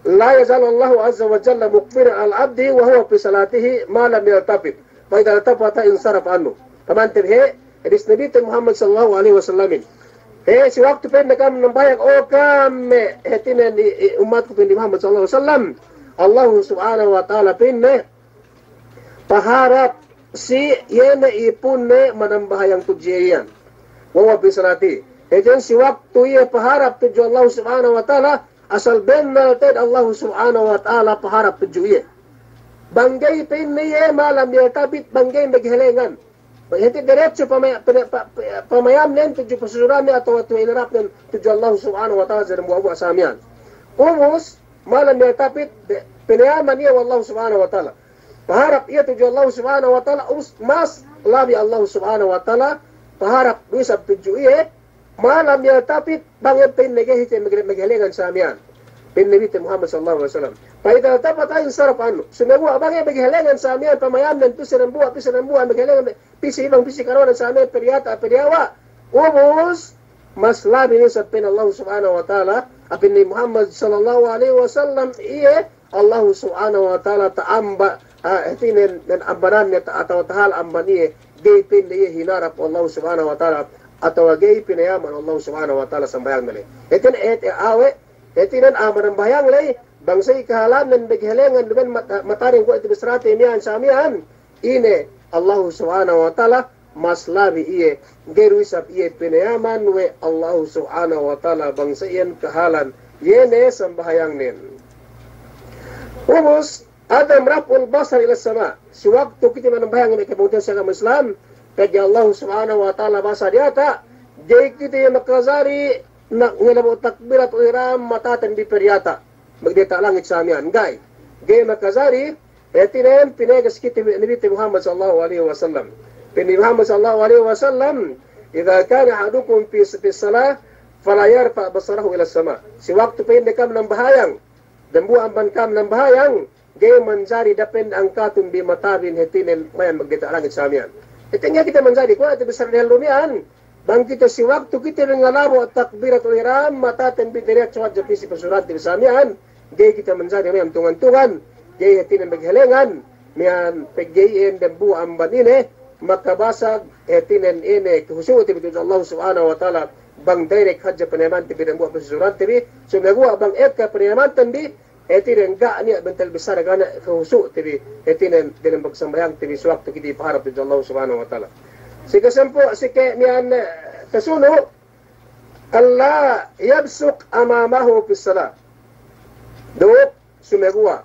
لا يزال الله عز وجل مقبلا على العبد وهو في صلاته ما لم يلتفت، فإذا التفت انصرف عنه. Pamante bi he, hadis Nabite Muhammad sallallahu alaihi wasallamin. He, si waktu pa'inne kam nambahayang, o kam, hātinen i, i, ummatku pa'inne Muhammad sallallahu alaihi wasallam, Allah Subhanahu wa Ta'ala pa'inne, paharap si iye ne ipunne manambahayang tudju iye iyan. وهو في صلاته. Hātinen si waktu iye paharap tudju Allah Subhanahu wa Ta'ala, asal bennal te'ed Allah Subhanahu wa Ta'ala paharap tudju iye. Bang ga'i pa'inne iye ما لم يلتفت, bang ga'i maghelengan. Bang hāti diretso pamaya-, pa-, pa-, pa-, pamayamnen tudju pasujuranne atawa tudju inarapnen tudju Allah Subhanahu wa Ta'ala si dambuwa'-buwa' sa miya'an. Ubus, ما لم يلتفت, de-, pinayaman iye we' Allah Subhanahu wa Ta'ala. Paharap iye tudju Allah Subhanahu wa Ta'ala, ubus mas labi Allah Subhanahu wa Ta'ala paharap du isab tudju iye, ما لم يلتفت, bang iye pa'inne ga'i hite mag-, maghelengan sa miya'an. Pa'in Nabite Muhammad sallallahu alaihi wasallam, فإذا التفت انصرف عنه. Sumeguwa' bang iye maghelengan sa miya'an, pamayamnen pī si dambuwa', pī si dambuwa', maghelengan, pī si ibang, pī si karawanan sa miya'an, pe diyata', pe diyawa'. Ubus, mas labi ne isab pa'in Allah Subhanahu wa Ta'ala, pa'in Nabi Muhammad sallallahu alaihi wasallam, iye, Allah Subhanahu wa Ta'ala ta'amba, ah, hātinen, den ambananne ta-, atawa tahala' amban iye, ga'i pa'inne iye hinarap Allah Subhanahu wa Ta'ala, atawa ga'i pinayaman Allah Subhanahu wa Ta'ala sambahayangnen ley. Hātinen, eh, eh, awe', hātinen, ah, manambahayang ley, bang sa'i kahālannen maghelengan duma'in mat-, matanen kuwe' te bi sarate miya'an sa miya'an, ine, Allah Subhanahu wa Ta'ala, mas labi iye, ga'i du isab iye pinayaman we' Allah Subhanahu wa Ta'ala bang sa iyan kahālan, iye ne sambahayangnen. Ubus, عدم رفع البصر إلى السماء. Si waktu kite manambahayang me' kapungtina'ihan si agama Islam, pegge' Allah Subhanahu wa Ta'ala basa diyata', ga'i kite makajari na-, ngalabu' takbiratul ihram mataten bi pe diyata'. Magdiyata' langit sa miya'an, ga'i. Ga'i makajari, hātinen pinages kite bi Nabite Muhammad sallallahu alaihi wasallam. Pa'in Nabi Muhammad sallallahu alaihi wasallam, إذا كان أحدكم في، في الصلاة فلا يرفع بصره إلى السماء. Si waktu pa'inde kam nambahayang, dambuwa' amban kam nambahayang, ga'i manjari dapen angkatun bi matabin hātinen mayam magdiyata' langit sa miya'an. Hātinen ga'i kite manjari, kuwe' te bi sarate dehellu miya'an, bang kite si waktu kite bi ngalabu' takbiratul ihram, mataten bi diretso hadja pī si pasurante bi sa miya'an, ga'i kite manjari miya'an tungan-tungan, ga'i hātinen maghelengan, miya'an pegge' iyan dambuwa' amban ine, makabasag hātinen ine, kahusu'te bi tudju Allah Subhanahu wa Ta'ala, bang direct hadja panayamante bi dambuwa' pasurante bi, sumeguwa' bang ekka panayamanten bi, hātinen ga' niya' bentel bissara, ga' niya' kahusu'te bi, hātinen diyalem pagsambahayangte bi si waktu kite paharap tudju Allah Subhanahu wa Ta'ala. Si kasempu', si ke miya'an, eh, kasunu', ألا يبصق أمامه في الصلاة. Duk, sumeguwa'.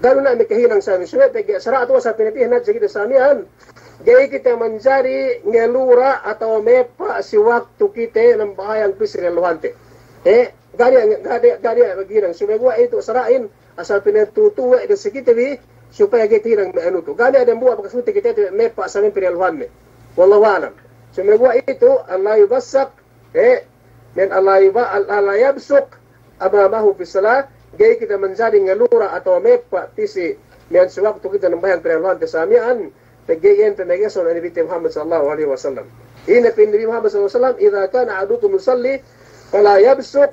Ga' du niya' makahinang sa miya'an, subey pegge' sara' tu'u asal pinapihin hadja kite sa miya'an. Ga'i kite manjari ngalura' atawa mepa' si waktu kite nambahayang pī si dehelluhante. Eh, Ga' niya', ga' niya', ga' niya' maghinang. Sumeguwa' itu sara'in, asal pinatu'u we' de si kite bi, supaya ga'i tahinang me' anu tu. Ga' niya' dambuwa' bakas kite kite mepa' sa miya'an pinaluhanne. Wallahu a'lam. Sumeguwa' itu, ألا يبصق, He, miya'an alla yuba-, al-, alla yabsuq amamahu fis salah, ga'i kite manjari ngalura' atawa meppa' tisi, miya'an si waktu kite nambahayang pinaluhante sa miya'an, pegge' iyan pinageson Nabi te Muhammad sallallahu alaihi wasallam. Ine pa'in Nabi Muhammad sallallahu alaihi wasallam, "Idza kana ahadukum yusalli, fala yabsuq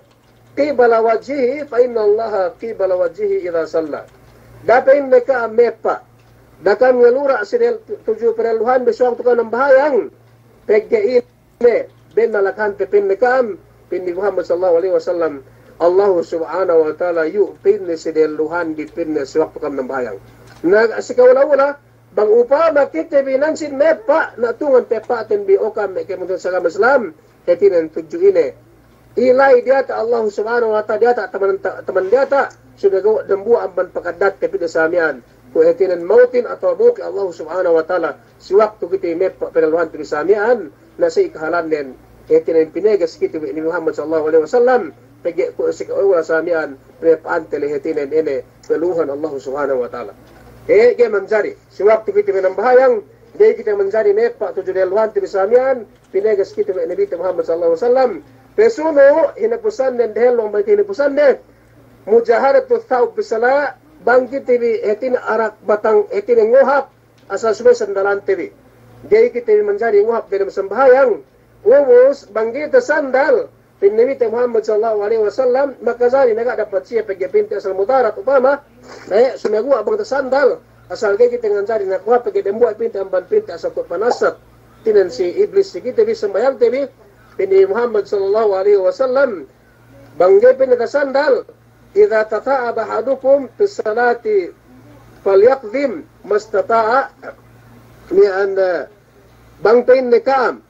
qibala wajhihi, fa inna Allaha qibala wajhihi idza salla." Da'a pa'inne ka'am meppa', da'a ka'am ngalura' si del-, tudju pinaluhanbi si waktu ka'am nambahayang, pegge' ine, bennal akahante pa'inne ka'am, pa'in Nabi Muhammad sallallahu alaihi wasallam, Allahu subhanahu wa ta'ala, iyu' pa'inne si delluhanbi pa'inne si waktu ka'am nambahayang. Na, si ka'ula-ula, bang upama kite bi nan sin meppa', na tungan peppa'ten bi, o ka'am me' kēmon si agama Islam, hātinen tudju ine. Ila'i diyata' Allahu subhanahu wa ta'ala diyata', taman, ta-, taman diyata', sumeguwa' dambuwa' amban pakaddatte pa'inne sa miya'an. Kuwe' hātinen mautin atawa buki Allahu subhanahu wa ta'ala, si waktu kite meppa' pinaluhante bi sa miya'an, na sa'i kahalannen, hātinen pineges kite we' Nabi Muhammad sallallahu alaihi wasallam, pegge' kuwe' si ka'ula sa miya'an, pineppa'ante le hātinen ine, pinaluhan Allahu subhanahu wa ta'ala. He, ga'i manjari, si waktu kite nambahayang, ga'i kite manjari meppa' tudju delluhante bi sa miya'an, pineges kite we' Nabite Muhammad sallallahu alaihi wasallam. Pasunu', hinapusannen, dehellu amban hinapusannen, mujahadatu thawb fis salah, bang kite bi hātinen arak batang, hātinen ngohap, asal subey sandalante bi. Ga'i kite bi manjari ngohap dalem sambahayang. Ubus, bang ga'i tasandal, pa'in Nabite Muhammad sallallahu alaihi wasallam, makajari na ga' dapat siye pegge' pa'inte asal mudarat upama, eh, sumeguwa' bang tasandal, asal ga'i kite nganjari nakuha pegge' dambuwa' pa'inte amban pa'inte asal kuwe' panasat. Hātinen si Iblis si kite bi sambahayangte bi, pa'in Nabi Muhammad sallallahu alaihi wasallam, bang ga'i pa'inne tasandal, idza tata'aba ahadukum fis salati falyaqdhim mastata'a, miya'an, eh, bang pa'inne ka'am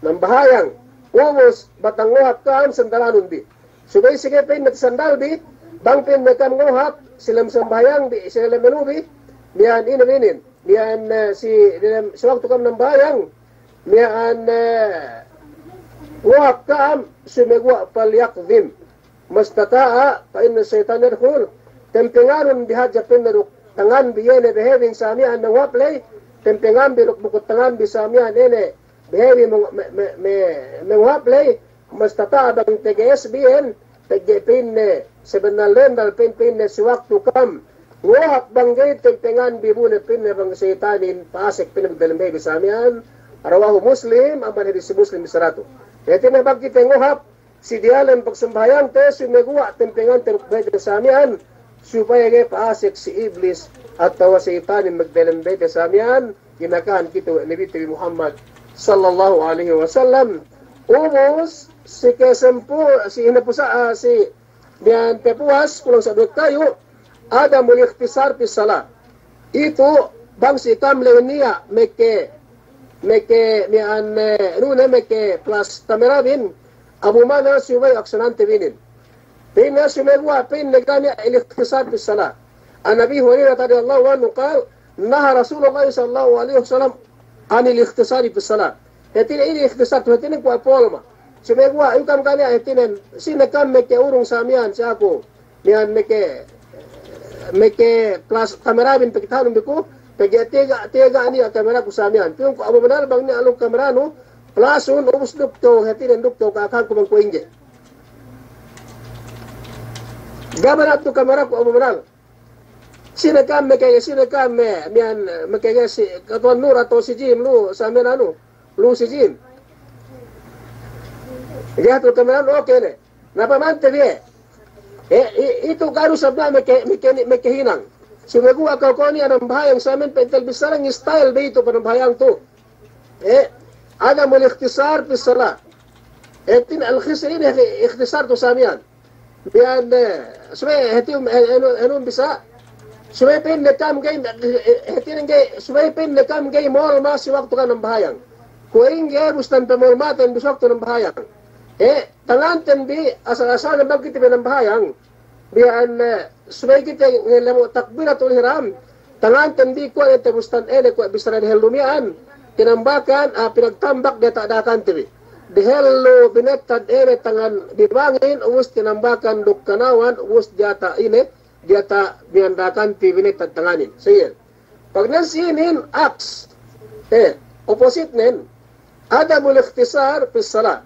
nambahayang, ubus batang ngohap ka'am sandalanun bi. Subey si ga'i pa'inne tasandal bi, bang pa'inne ka'am ngohap, si lem sambahayang bi, si lem anu bi, miya'an ine bi inin. Miya'an, eh, si, dalem, si waktu ka'am nambahayang, miya'an, eh, ngohap ka'am, sumeguwa' falyaqdhim mastata'a, fa inna shaytana yadkhul, tempenganun bi hadja pa'inne duk tanganbi iye ne behe'bin sa miya'an mangohap ley, tempenganbi duk bukut tanganbi sa miya'an ine, behe'bin me-, me-, me-, me-, mangohap ley, mastata'a bang tege'es bi iyan, pegge' pa'inne, sabennal-bennal pa'in-, pa'inne si waktu ka'am ngohap bang ga'i tempenganbi bu ne pa'inne bang seyitanin pa'asek pa'inne magdalem behe'bi sa miya'an, rawahu Muslim, amban hadis Muslim bissaratu. Hātinen bang kite ngohap, si diyalem pagsambahayangte, sumeguwa' tempengante duk behe'te sa miya'an, supaya ga'i pa'asek si Iblis atawa seyitanin magdalem behe'te sa miya'an, inakahan kite we' Nabite bi Muhammad sallallahu alaihi wasallam. Ubus, si kesempu-, si hinapusa-, ah, si miya'an papuwas, kulang sa' duwe kayu, adamul ikhtisar fis salah. Itu bang si ka'am ley niya' meke, meke miya'an, eh, anu ne meke flash camera bin, abu mana subey aksanante bi inin. Pa'inne sumeguwa' pa'inne ga' niya' al-ikhtisar fis salah. An Abi Hurairah radiyallahu anhu qal, naha Rasulullah sallallahu alaihi wasallam anil ikhtisari fis salah. Hātinen inin ikhtisar tu hātinen kuwe' polma. Sumeguwa' iyu ka'am ga' niya' hātinen, sine ka'am meke urung sa miya'an si aku. Miya'an meke, meke flash camera bin pakitahanun bi ku, pegge' tiya' ga', tiya' ga' niya' camera ku sa miya'an. Piyun ku abu manal bang niya' lu camera nu, flashun, ubus duk tu, hātinen duk tu ka'akanku bang kuwe' ingge. Ga' manal tu camera ku abu manal. Sine ka'am meke, sine ka'am me-, miya'an meke si Katuwan Nur atawa si Jim lu, sa miya'an anu, lu si Jim. Ga'i tu camera nu, oke ne. Na pamante bi iye. Eh, i-, itu ga'i du sabab meke, meke, meke hinang. Sumeguwa' kaw kuwe' niya' nambahayang sa miya'an pa'inte bissara ngi-style bi itu panambahayang tu. Eh, adamul ikhtisar fis salah. Hātinen al-ikhtisar inin, ikhtisar tu sa miya'an. Miya'an, eh, subey hāti, eh, anu, anu bisa. Subey pa'inne ka'am ga'i, eh, hātinen ga'i, subey pa'inne ka'am ga'i molma si waktu ka'am nambahayang. Kuwe' ingge bustan pamolmaten bi si waktu nambahayang. Eh, tanganten bi asal-asal bang kite bi nambahayang. Miya'an, eh, subey kite ngelemu takbiratul ihram. Tanganten bi kuwe' ne tabustan ine kuwe' bissara dehellu miya'an. Tinambakan, ah, pinagtambak diyata' dakante bi. Dehellu binettad ine tangan bi bangin, ubus tinambakan duk kanawan, ubus diyata' ine, diyata' miya'an dakante binettad tanganin. Sa iyan. Pagnan si inin, aks. Eh, opposite nen. Adamul ikhtisar fis salah.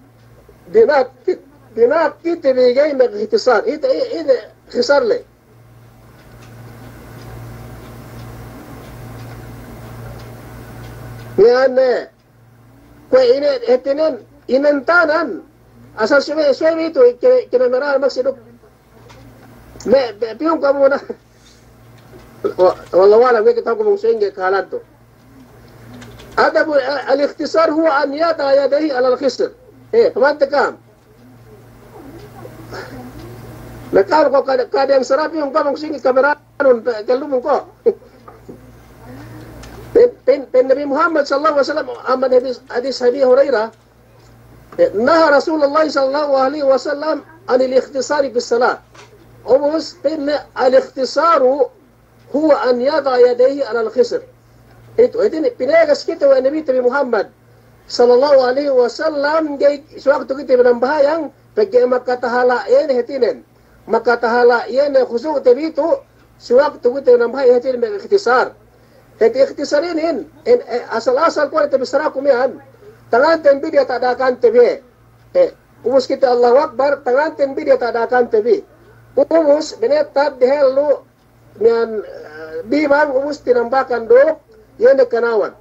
dina'ak kit-, dina'ak kite bi ga'i magihtisar. Ite, i-, ine ikhtisar le. Miya'an, eh, kuwe' ine, hātinen, inantanan. Asal suwe, suwe itu, ke-, kinameran maksud duk. Me', me', piyung kamu na. Wa-, wallahu a'lam, ga'i kite bi bang sa'ingge kahālan tu. Adapun, eh, al-ikhtisar huwa an yada'a yadayhi alal khisir. Eh, pamante kam. Na, ka'am ko' ka-, ka'am diyang sara' piyung ko' bang sa'ingge kameranun pe-, kellumun ko'. Pa'in, pa'in, pa'in Nabi Muhammad sallallahu alaihi wasallam, amban hadis, hadis Abi Hurairah, eh, naha Rasulullah sallallahu alaihi wasallam anil ikhtisari fis salah. Ubus, pa'inne, al-ikhtisaru huwa an yada'a yadayhi alal khisir. Itu, itu inin, pineges kite we' Nabi te bi Muhammad sallallahu alaihi wasallam, ga'i, si waktu kite bi nambahayang, pegge' makatahala' iye ne hātinen. Makatahala' iye ne khusyu' te bi tu, si waktu kite bi nambahayang hātinen me' ikhtisar. Hāti ikhtisar inin, in, eh, asal-asal kuwe' te bi saraku miya'an. Tanganten bi diyata' da'akante bi. Eh, ubus kite Allahu Akbar, tanganten bi diyata' da'akante bi. Ubus, binettad dehellu, miya'an, eh, bi bang ubus tinambakan duk, iye ne kanawan.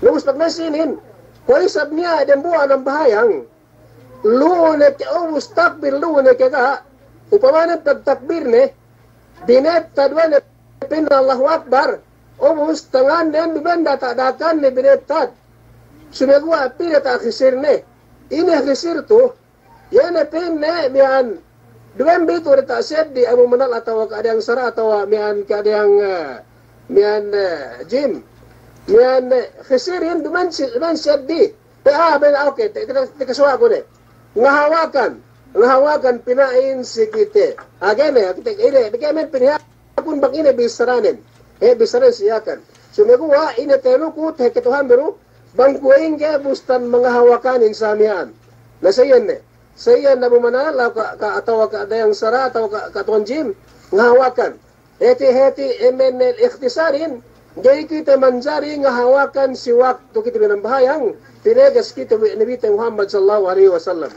Ubus pagmasi inin, kuwe' isab niya' dembuwa' nambahayang, lu'u ne ke ubus takbir, lu'u ne ke ga', upamane pagtakbirne, binettad we' ne pa'inne Allahu Akbar, ubus tangannen duma'in diyata' da'akanne binettad. Sumeguwa' pī diyata' khisirne. Ine khisir tu, iye ne pa'inne miya'an, duma'in bi tu diyata' seddi Abu Manal atawa ka'am diyang sara' atawa miya'an ka'am diyang, eh, miya'an, eh, Jim. Miya'an, eh, khisirin duma'in si-, duma'in seddi. Pe, ah, ben, ah, oke, te-, te-, tekasuwa'ku ne. Ngahawakan, ngahawakan pina'in si kite. Ah, ga'i ne, kite, ine, ga'i men piniha- Akun bang ine bissaranen. Eh, bissaranen si Yakan. Sumeguwa' ine tenuku te ke Tuhan beru, bang kuwe' ingge bustan mangahawakanin sa miya'an. Na sa iyan ne. Sa iyan Abu Manal, ka, ka, atawa ka'am dayang sara', atawa ka, ka Tuwan Jim, ngahawakan. Hāti, hāti, emmenen ikhtisarin, ga'i kite manjari ngahawakan si waktu kite bi nambahayang, pineges kite we' Nabi te Muhammad sallallahu alaihi wasallam.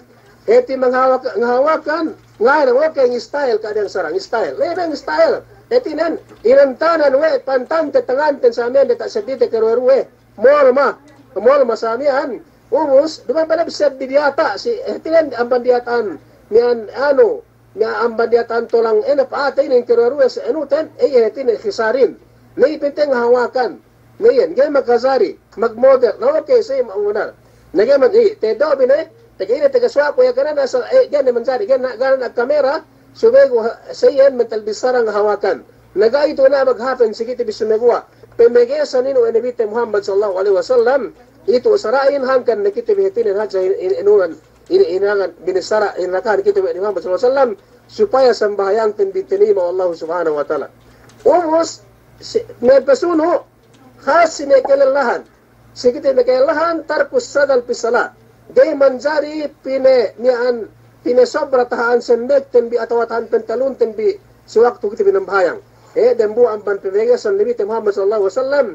Hāti mangahawak-, ngahawakan, ngahawakan, ngahawakan, ngi-style ka'am dayang sara', ngi-style. La'i be ngi-style. Hātinen, inantanan we' pantante tanganten sa miya'an diyata' seddite karuwe-ruwe. Molma, molma sa miya'an. Ubus, duma'in pa'in seddi diyata' si, hātinen amban diyata'an, miya'an anu, miya'an amban diyata'an tolang, ine pa'ate inin karuwe-ruwe si anuten, eh, hātinen khisarin. La'i pinte ngahawakan. Na iyan, ga'i makajari, magmodel. Na oke, sa iyan ma'unar. Na ga'i man, i, te do bi ne, te ga'i ne, te ga' suwa' ku iye kanan asal, eh, ga'i ne manjari, ga'i ne, ga'i ne kamera, subey ku ha-, sa iyan mental bissara ngahawakan. Na ga'i tu na maghapen si kite bi sumeguwa'. Pemegesan inin we' Nabi te Muhammad sallallahu alaihi wasallam, itu sara'in hangkan ne kite bi hātinen hadja in, in, inunan, in, inangan, binissara, inakahan kite bi Muhammad sallallahu alaihi wasallam, supaya sambahayangten bi tinayma' we' Allahu subhanahu wa ta'ala. Ubus, si, me' pasunu', Khas si me' kalellahan. Si kite me' kalellahan, tarkus sadal fis salah. Ga'i manjari pine-, miya'an, pinesobra taha'an semmekten bi atawa taha'an pentalunten bi si waktu kite bi nambahayang. Eh, dembuwa' amban pemegesan Nabi te Muhammad sallallahu alaihi wasallam.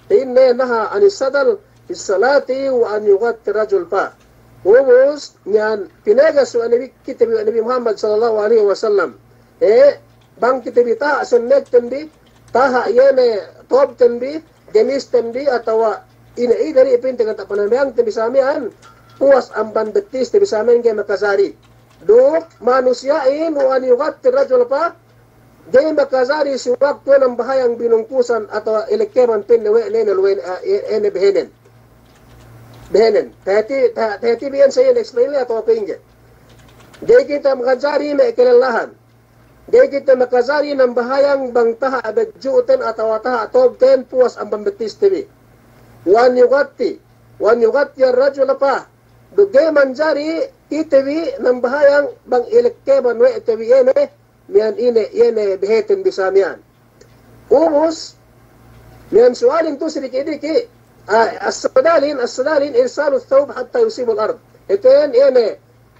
Inne naha anis sadal fis salati wa an yughatti rajul fa. Ubus, miya'an pineges we' Nabi kite bi, Nabi Muhammad sallallahu alaihi wasallam. Eh, bang kite bi taha' semmekten bi, taha' iye ne tobten bi, gemisten bi, atawa ine-ine ne pinte kan ta' panambahayangten bi sa miya'an, puwas amban bettiste bi sa miya'an ga'i makajari. Duk manusiya'in wa an yughatti rajul fa, ga'i makajari si waktu nambahayang binungkusan atawa ilekkeban pa'inne we' ne ne luwen, eh, ine behenen. Behenen. Tahāti, ta-, tahāti bi iyan sa iyan explain le atawa pa'ingge. Ga'i kite makajari me' kalellahan. Ga'i kite makajari nambahayang bang taha' bedju'ten atawa taha' tobten puwas amban bettiste bi. Wa an yughatti, wa an yughatti ar-rajul fa. Duk ga'i manjari kite bi nambahayang bang ilekkeban we' te bi iye ne, miya'an ine, iye ne beheten bi sa miya'an. Ubus, miya'an su'alin tu si diki'-diki', ah, as-sadalin, as-sadalin irsalu thawb hatta yusibul ard. Hātinen, iye ne,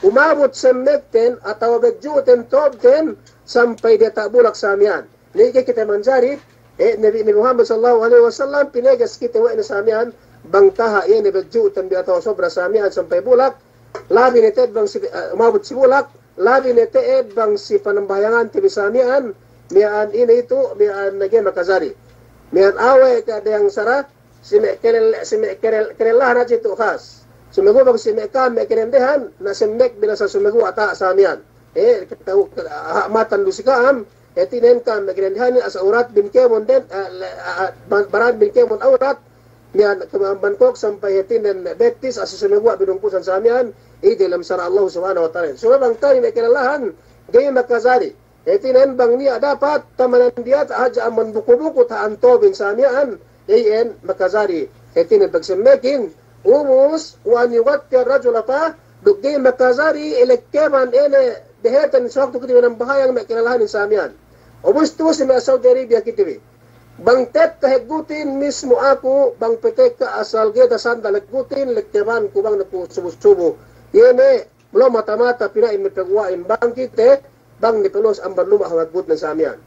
umabut semmekten atawa bedju'ten tobten sampay diyata' bulak sa miya'an. La'i ga'i kite manjari, eh, Nabi, Nabi Muhammad sallallahu alaihi wasallam pineges kite we' ne sa miya'an bang taha' iye ne bedju'ten bi atawa sobra sa miya'an sampay bulak, labi ne te'ed bang si, eh, umabut si bulak, labi ne te'ed bang si panambahayangante bi sa miya'an, miya'an ine itu, miya'an ga'i makajari. Miya'an awe' ka'de yang sara, si me' kelel-, si me' kelel-, kelellahan hadja itu khas. Sumeguwa' bang si me' ka'am me' kelendehan, na semmek binasa sumeguwa' taha' sa miya'an. Eh, keta'u, ke-, ha' matan du si ka'am, hātinen ka'am me' kelendehan, asal urat bin kēmon den, eh, le-, eh, eh, ban-, baran bin kēmon awrat, miya'an ke amban kōk sampay hātinen bettis, asal sumeguwa' binungkusan sa miya'an, iye dalem sara' Allah Subhanahu wa Ta'ala. Sumeguwa' bang ka'am me' kelellahan, ga'i makajari. Hātinen bang niya' dapat, tamanan diyata' hadja amban buku-buku ta'antobin sa miya'an, iyan makajari. Hātinen pagsemmekin, ubus, wa an yughatti ar-rajula fa, duk ga'i makajari ilekkeban ine beheten si waktu kite bi nambahayang me' kelellahanin sa miya'an. Ubus tu'u si me' Saudi Arabia kite bi. Bang tekka heggutin mismu aku, bang pe tekka asal ga'i tasandal heggutin, lekkebanku bang ne ku subu-subu. Iye ne, Lo' mata-mata pina'in me' paguwa'in bang kite, bang ne pelos amban luma' hawagutnen sa miya'an.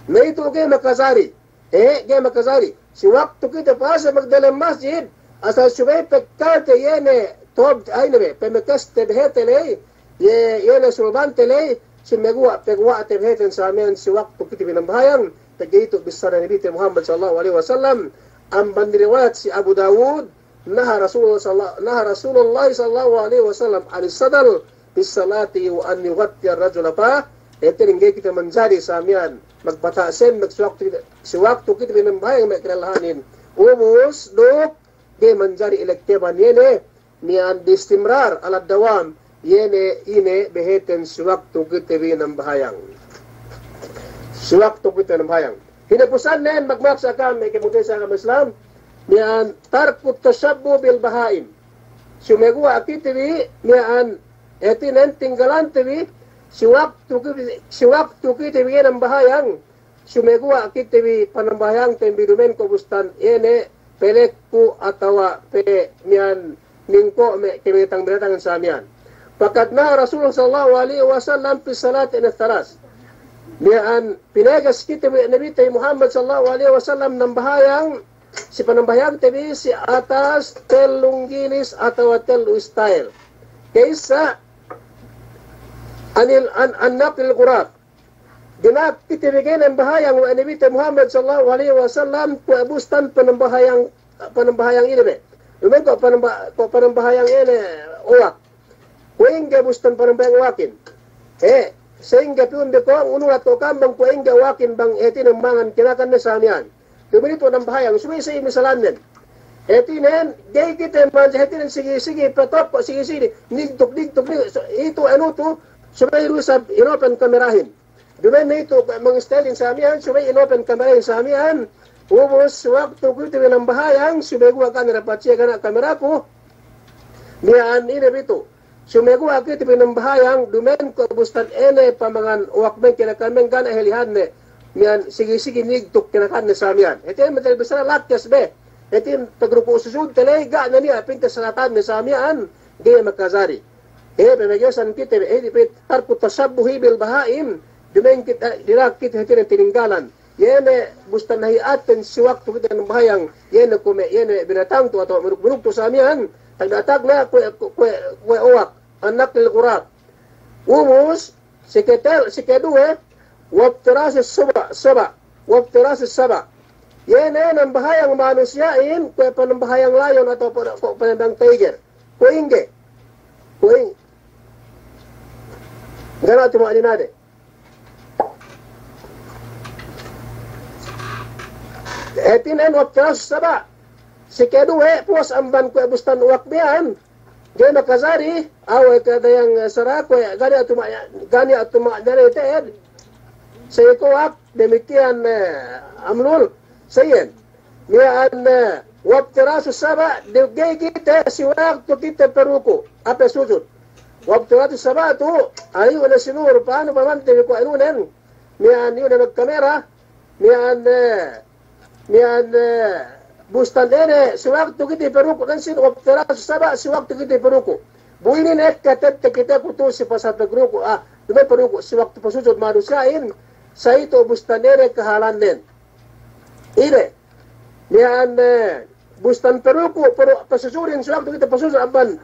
Na itu ga'i makajari. Eh, ga'i makajari. Si waktu kite pa'ase magdalem masjid, asal subey pekkalte iye ne tob, ay ne be, pemekeste behete ley, iye, iye ne sulbante ley, sumeguwa' paguwa'te beheten sa miya'an si waktu kite bi nambahayang, pegge' itu bissara Nabite Muhammad sallallahu alaihi wasallam, amban riwayat si Abu Dawud, Naha Rasulullah sallallahu, naha Rasulullah sallallahu alaihi wasallam anis sadal bis salati wa an yughatti ar-rajula fa, hātinen ga'i kite manjari sa miya'an, magpata'sen, mag-, si waktu kite, si waktu kite bi nambahayang me' kelellahanin. Ubus, duk, ga'i manjari ilekkeban iye ne, miya'an bi istimrar, ala dawam, iye ne, ine, beheten si waktu kite bi nambahayang. Si waktu kite nambahayang. Hinapusannen, magma'ap sa ka'am, me' kemute sa ka'am Islam, miya'an tarkut tashabbuh bil baha'im. Sumeguwa' kite bi, miya'an, hātinen tinggalante bi, si waktu ki-, si waktu kite bi nambahayang, sumeguwa' kite bi panambahayangte bi duma'in ko' bustan, iye ne, pelekku atawa pe miya'an ningko' me' kebinatang-binatangan sa miya'an. Faqad naha Rasulullah sallallahu alaihi wasallam fi salati anis salas. Miya'an pineges kite bi Nabite Muhammad sallallahu alaihi wasallam nambahayang, si panambahayangte bi si atas tellung ginis atawa tellu style. Ka'issa anil, an, an naqlil ghurab. Dina'ak kite bi ga'i nambahayang we' Nabite Muhammad sallallahu alaihi wasallam kuwe' bustan panambahayang, panambahayang ine be. Duma'in ko' panamba-, ko' panambahayang ine owak. Kuwe' ingge bustan panambahayang owakin. He, sa'ingge piyun bi ko' unulat ko' ka'am bang kuwe' ingge owakin bang hātinen mangan kinakan ne sa miya'an. Duma'in itu nambahayang, subey sa misalan nen. Hātinen, ga'i kite manja hātinen sigi-sigi, petop ko' sigi-sigi, nigtuk, nigtuk, nigtuk, itu anu tu, subey du isab inopen kamerahin. Duma'in ne itu, mangistelin sa miya'an, subey inopen kamerahin sa miya'an. Ubus, waktu kite bi nambahayang, subey guwa' ka'am ne dapat siye ga' ne kameraku. Miya'an ine bi tu. Sumeguwa' kite bi nambahayang, duma'in ko' bustan ine pamangan owak men kinakan men ga' ne helihanne. Miya'an sigi-sigi nigtuk kinakanne sa miya'an. Hātinen matel bissara lakkes be. Hātinen pagruku' sujudte ley ga' ne niya' pintas salatanne sa miya'an. Ga'i makajari. He, pemegesan kite be, he, pe tarku tashabbuhi bil baha'im. Duma'in kite, dina'ak kite hātinen tininggalan. Iye ne bustan hayi'atten si waktu kite nambahayang, iye ne kuwe' me', iye ne binatang tu atawa manuk-manuk tu sa miya'an, tagna'-tagna' kuwe', kuwe', kuwe' owak, an naqlil ghurab. Ubus, si ketel-, si keduwe, wabtirasis saba', saba', wabtirasis saba'. Iye ne nambahayang manusiya'in, kuwe' panambahayang layon atawa pa-, pa-, panambahayang tiger. Kuwe' ingge. Kuwe' ing-, ga' ne tuma'ninade. Hātinen wabtirasis saba'. Si keduwe, puwas amban kuwe' bustan owak miya'an. Ga'i makajari, awe' ka'de yang sara kuwe' ga' niya' tuma-, ga' niya' tuma'ninade te'ed. Sa iko owak, damikiyan, eh, amlul, sa iyan. Miya'an, eh, wabtirasis saba', duk ga'i kite si waktu kite paruku', ape sujud. Wabtirasis saba' tu, ayu ne si nur, pa'anu pamante bi kuwe' anunen, miya'an iyu ne magkamera, miya'an, eh, miya'an, eh, bustan ine, si waktu kite paruku', nan sin wabtirasis saba', si waktu kite paruku'. Bu inin ekka tette kite ku tu si pasal pagruku', ah, duma'in paruku', si waktu pasujud manusiya'in, sa itu bustan ine kahālannen. Ine, miya'an, eh, bustan paruku', paru-, pasujudin si waktu kite pasujud amban,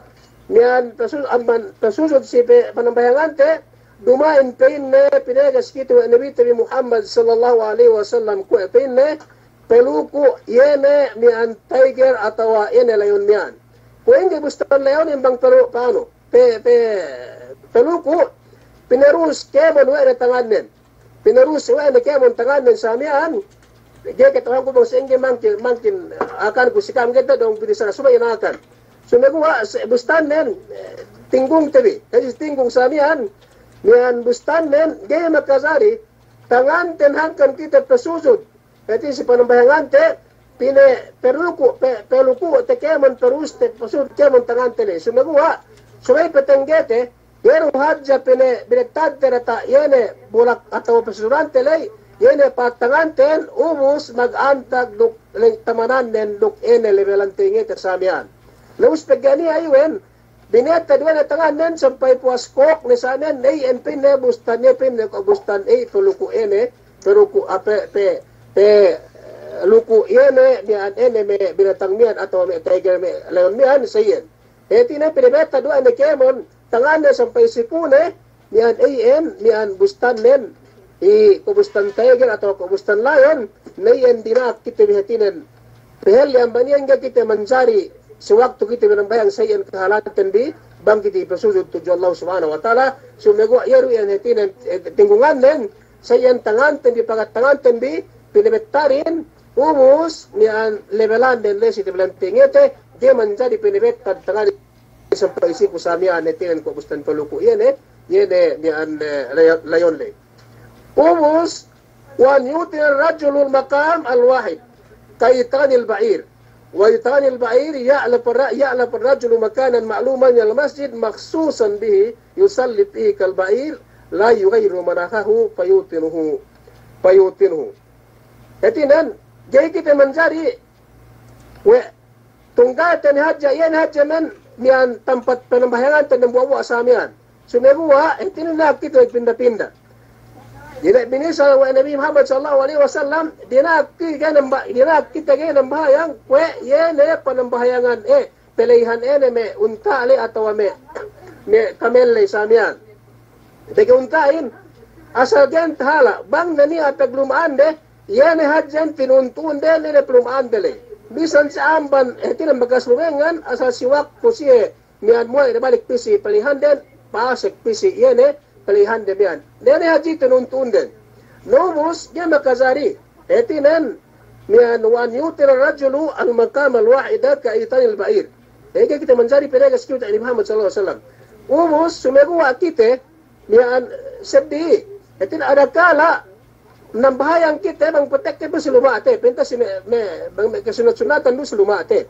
Miya'an pasu-, amban pasujud si pe-, panambahayangante, duma'in pa'inne, pineges kite we' Nabite bi Muhammad sallallahu alaihi wasallam kuwe' pa'inne, peluku' iye ne miya'an tiger atawa iye ne layon miya'an. Kuwe' ingge bustan layonin bang pelu-, pa'anu, pe-, pe-, peluku', pinerus kēmon we' ne tangannen. Pinerus we' ne kēmon tangannen sa miya'an, ga'i kata'uhanku bang sa'ingge mangkin, mangkin akanku si ka'am ga'i ta'u dong binissara subey inakan. Sumeguwa' se-, bustannen, eh, tinggungte bi. Hadja tinggungte sa miya'an, miya'an bustannen, ga'i makajari, tanganten hangkan kite pasujud. Hāti si panambahayangante, pine-, peluku', pe-, peluku'te kēmon, peruste, pasujud kēmon tangante ley. Sumeguwa', subey patenggete, iye du hadja pine-, binettadte diyata' iye ne bulak atawa pasujudante ley, iye ne patanganten, ubus magantag duk ley tamanannen duk iye ne lebelante ingete sa miya'an. Na ubus pegge' niya' iwen, binettad we' ne tangannen sampay puwas kōkne sa miya'an, ne iyan pa'inne bustan, ne pa'inne ko' bustan, e, peluku' iye ne, peluku', a, pe-, pe-, pe-, luku' iye ne, miya'an iye ne me' binatang miya'an atawa me' tiger me' layon miya'an, sa iyan. Hātinen pinebettad we' ne kēmon tangannen sampay sipune, miya'an iyan, miya'an bustannen, i ko' bustan tiger atawa ko' bustan layon, ne iyan dina'ak kite bi hātinen. Pahalli' amban iyan ga'i kite manjari, si waktu kite bi nambahayang sa iyan kahālanten bi, bang kite bi pasujud tudju Allah Subhanahu wa Ta'ala, sumeguwa' iye du iyan hātinen, eh, tinggungannen, sa iyan tanganten bi, pagat tanganten bi, pinebettadin, ubus, miya'an lebelanden ley si lebelante ingete, ga'i manjari pinebettad tangannen sampay sipu sa miya'an hātinen ko' bustan peluku' iye ne, iye ne miya'an, eh, layo-, layon ley. Ubus, وأن يوطن الرجل المقام الواحد كإيطان البعير. وإيطان البعير يألف الر-، يألف الرجل مكانا معلوما من المسجد مخصوصا به يصلي فيه كالبعير لا يغير مناخه فيوطنه، فيوطنه. Hātinen, ga'i kite manjari we' tunggalte ne hadja, iyan hadja men miya'an tampat panambahayanganten dambuwa'-buwa' sa miya'an. Sumeguwa', hātinen dina'ak kite magpinda-pinda. Dine' binisal we' Nabi Muhammad sallallahu alaihi wasallam, dina'ak kite ga'i namba-, dina'ak kite ga'i nambahayang, kuwe' iye ne panambahayangan, e, pele'ihan iye ne me' unta' ley atawa me', me' kamel ley sa miya'an. Pegge' unta'in, asal ga'i tahala', bang ne niya' pagluma'ande, iye ne hadja pinuntu'unden, iye ne paluma'ande ley. Bisan si amban, hātinen bakas lumengngan, asal si waktu siye, miya'an muwe' ne balik pī si palihanden, pasek pī si iye ne palihande miya'an. Iye ne hadja pinuntu'unden. Na ubus, ga'i makajari. Hātinen, miya'an وأن يوطن الرجل المقام الواحد كإيطان البعير. Ga'i kite manjari pinages kite we' Nabi Muhammad sallallahu alaihi wasallam. Ubus, sumeguwa' kite, miya'an seddi. Hātinen adakala' nambahayang kite bang patekka pī si luma'te, pa'inte si me', me', bang me' kasunnat-sunnatan du si luma'te.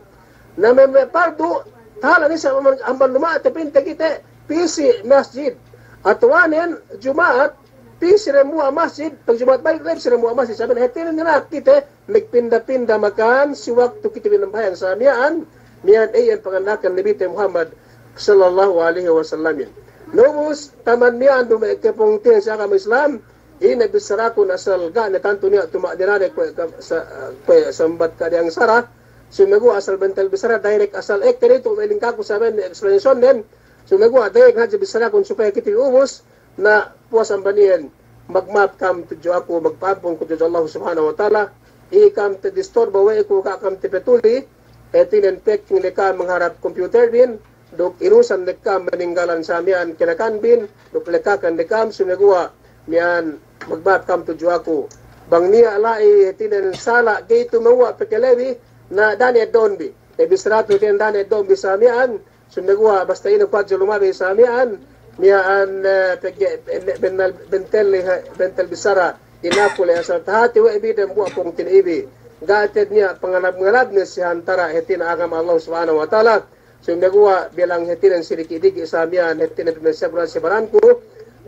Na me', me' pardu, tahala' ne sa amban, amban luma'te pa'inte kite, pī si masjid. Atawanen Juma'at, pī si dambuwa' masjid, pag Juma'at balik ley pī si dambuwa' masjid. Sabab hātinen dina'ak kite, magpinda-pinda makan, si waktu kite bi nambahayang sa miya'an, miya'an iyan panganda'akan Nabite Muhammad sallallahu alaihi wasallamin. Na ubus, taman miya'an du me' kapungtina'ihan si agama Islam, ine bissarakun asal ga' ne tantu niya' tuma'ninane kuwe' ka-, sa-, kuwe' sambat ka diyang sara, sumeguwa' asal bentel bissara, direct asal ekka ne itu, me' lingkaku saben explanationnen, sumeguwa' direct hadja bissarakun supaya kite bi ubus, na puwas amban iyan, magma'ap kam tudju aku, magpa'ampun ku tudju Allah Subhanahu wa Ta'ala, i kam tadisturbo we' ku ga' kam tapatuli, hātinen pekking le kam mangharap computer bin, duk inusan ne kam maninggalan sa miya'an kinakan bin, duk lekakan ne kam, sumeguwa' miya'an magma'ap kam tudju aku. Bang niya' la'i hātinen sala' ga'i tumewa' pekelebi, na da'a ne eddo'un bi. E bissaratu hātinen da'a ne eddo'un bi sa miya'an, sumeguwa' basta ine ku hadja lumabey sa miya'an, miya'an, eh, pegge', ben-, bennal, bentel, bentel bissara, inaku le asal tahati we' bi dambuwa' pungtina'i bi. Ga' te'ed niya' pangalab-ngalabne si antara' hātinen agama Allah Subhanahu wa Ta'ala, Sumeguwa' bilang hātinen si diki'-diki' sa miya'an hātinen pamesseb ran si baranku.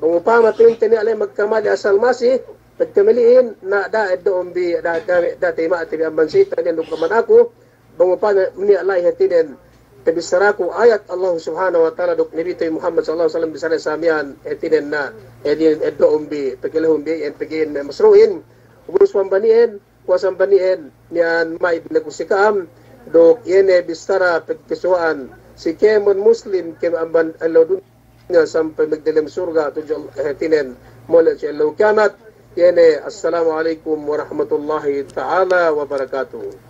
Bang upama pa'inte niya' la'i magkamali asal masi, pagkamali'in, na da'a eddo'un bi, da'a, da'a, da'a tayma'te bi amban seyitan iyan duk amban aku. Bang upama niya' la'i hātinen tabissaraku ayat Allah Subhanahu wa Ta'ala duk Nabite Muhammad sallallahu alaihi wasallam bissara sa miya'an hātinen na, hātinen eddo'un bi, pakelehun bi, iyan pake'in me' masru'in. Ubus amban iyan, Puwas amban iyan, miya'an ma'id ne ku si ka'am, duk iye ne bissara pagkasuwa'an, si kēmon Muslim kēmon amban ellew dunya sampay magdelem surga' tudju, eh, hātinen mole' si ellew kiyamat. Iye ne, assalamu alaikum warahmatullahi ta'ala wabarakatuh.